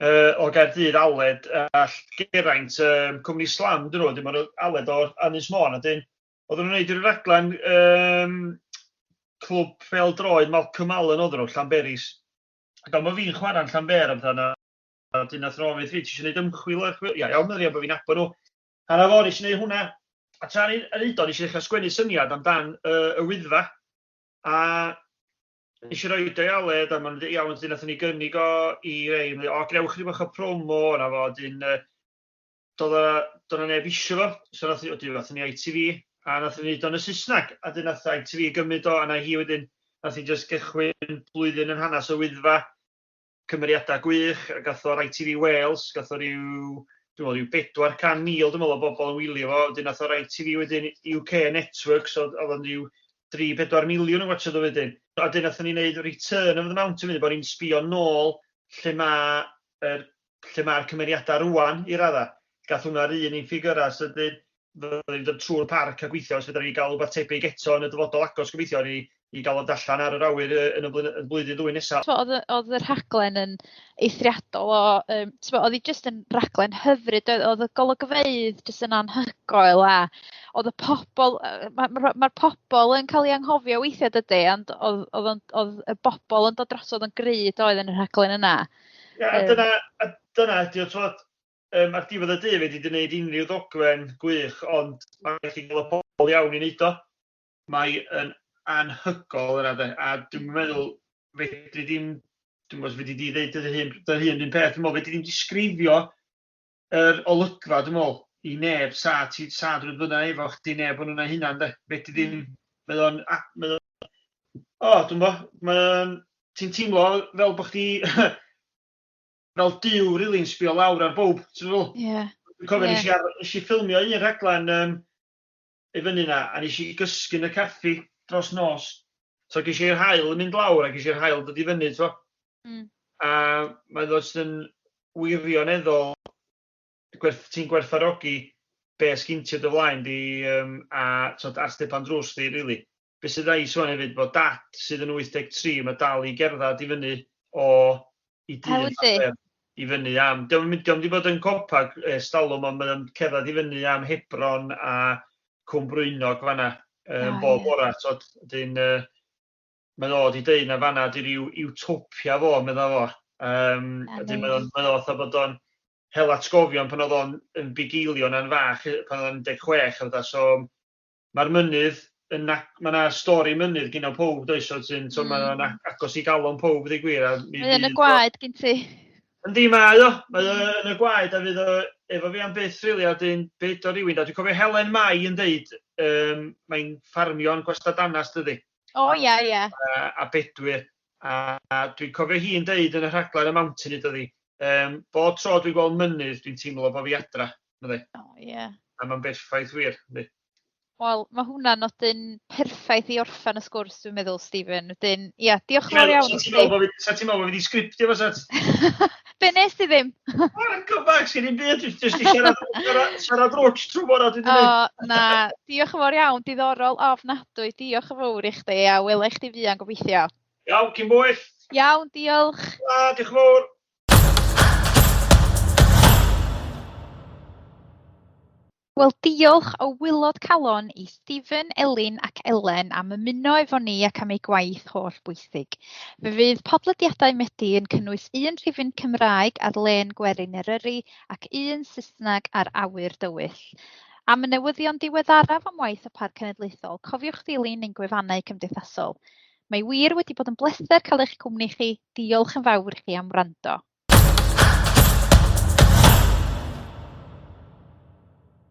O Gaerdydd, Aled a Geraint, cwmni Slam dyn nhw, wedyn maen nhw Aled o Ynys Môn, a wedyn oedden nhw'n gwneud rhyw raglen clwb pêl-droed Malcolm Allen oedden nhw, Llanberis. Ac ond bod fi'n chwarae'n Llanber a pethau, a wedyn nath nhw ofyn fi, ti eisiau gwneud ymchwil ar chwil? Ia, iawn, medda fi, bod fi'n nabod nhw. A na fo, nes i wneud hwnna. A tra ni'n neud o, nes i ddechrau sgwennu syniad amdan y Wyddfa. A Nes i roid o i Aled a ma'n iawn wedyn nathon ni gynnig o i rei o o gnewch chydig bach o promo 'na fo wedyn yy do'dd o do' 'na neb isio fo so nath ni wedyn nathon ni ITV a nathon ni neud o yn y Saesneg a 'dyn nath ITV gymryd o a 'na hi wedyn nath hi jyst gychwyn blwyddyn yn hanes y Wyddfa. Cymeriadau gwych, a gath o'r ITV Wales, gath o ryw, dwi'n meddwl, ryw 400,000 dwi'n meddwl o bobl yn wylio fo, wedyn nath o'r ITV wedyn UK Network, so oedd o'n ryw 3-4 miliwn yn watchad o wedyn. A wedyn nathon ni wneud Return of the Mountain wedyn, bod ni'n sbio nôl lle mae'r lle mae'r cymeriadau rwan i raddau. Gath hwnna'r un un ffigyrau, so wedyn fydden ni'n dod trwy'r parc a gweithio os fedra ni gael rhywbeth tebyg eto yn y dyfodol agos gobeithio i, i gael o allan ar yr awyr yn y blwyddyn ddwy nesaf. Oedd, oedd y rhaglen yn eithriadol o, um, oedd hi jyst yn rhaglen hyfryd, oedd, oedd y golygfeydd jyst yn anhygoel a oedd y pobl, mae'r ma, ma, ma pobl yn cael ei anghofio weithiau dydy, ond oedd, oedd, oedd y bobl yn dod drosodd yn gryf oedd yn y rhaglen yna. Ia, a dyna, a dyna ydy o, twod, Yym, ar diwedd y dydd, fedri di wneud unrhyw ddogfen gwych, ond mae'n rhaid chi gael y pobl iawn i wneud o. Mae yn anhygoel yna de, a dwi'n meddwl fedri di'm, dwi'n meddwl os fedri di ddeud dy hun, dy hun un peth, dwi'n meddwl fedri di'm disgrifio yr olygfa, dwi'n meddwl, i neb, sa ti, sa dwi'n fyna efo chdi neb o'n yna hunan de, fedri di'm, mae o'n, mae o'n, o, dwi'n bo, mae o'n, ti'n teimlo fel bod chdi fel Duw rili yn sbio lawr ar bowb, ti'n meddwl? Ie. Yeah. Dwi'n cofio yeah. nes i, ar, nes i ffilmio un rhaglen um, i fyny na, a nes i gysgu yn y caffi dros nos. So ges i'r haul yn mynd lawr a ges i'r haul dod i fyny, t'mo? A mae o jyst yn wirioneddol gwerth, ti'n gwerthfawrogi be sgin ti o dy flaen di um, a t'od, ar stepan drws di, really. Be sydd neis ŵan hefyd bod dad sydd yn 83, mae dal i gerdded i fyny o i dŷ yn Llanfair i fyny am, dio'm yn dio'm 'di bod yn copa ers talwm ond mae o'n cerdded i fyny am Hebron a Cwm Brwynog fan'na yym bob bora t'od wedyn yy mae o 'di deud na fan'na 'di ryw iwtopia fo medda fo. Yym wedyn mae o'n mae o fatha bod o'n hel atgofion pan oedd o'n yn bugeilio 'na'n fach pan oedd o'n 16 a petha so Mae'r mynydd yn ag- mae 'na stori mynydd gynno powb does so ti'n so mae o'n agos i galon powb ddeud gwir a mi Mae yn y gwaed gin ti. Yndi mae o, mae o yn y gwaed a fydd o efo fi am byth rili a wedyn byd o rywun da. Dwi'n cofio Helen Mai yn deud yym mae'n ffarmio'n Gwastad Danas dydi? O ia ia. A, a Bedwyr. A, a dwi'n cofio hi'n deud yn y rhaglen y Mountain dydi, yym bob tro dwi'n gweld mynydd dwi'n teimlo bo' fi adra, meddai. O ie. A mae'n berffaith wir, yndi. Wel, mae hwnna'n nodyn perffaith i orffen y sgwrs, dwi'n meddwl, Stephen. Wedyn, ia, diolch yn fawr iawn i ti. Sa ti'n meddwl bod fi wedi sgriptio fo, sat? Be nes ti ddim? O, go back, sgen i'm byd, jyst i siarad, siarad, siarad rwtsh trwy bora dwi wedi O, na, diolch yn fawr iawn, diddorol ofnadwy, diolch yn fawr i chdi, a wela i chdi fuan gobeithio. Iawn, cyn bwyll. Iawn, diolch. Ta, diolch yn fawr. Wel, diolch o waelod calon i Stephen, Elin ac Elen am ymuno efo ni ac am eu gwaith holl bwysig. Fe fydd podlediadau Medi yn cynnwys un rhifyn Cymraeg ar lên Gwerin Eryri ac un Saesneg ar Awyr Dywyll. Am y newyddion diweddaraf am waith y Parc Cenedlaethol, cofiwch ddilyn ein gwefannau cymdeithasol. Mae wir wedi bod yn bleser cael eich cwmni chi, diolch yn fawr i chi am wrando.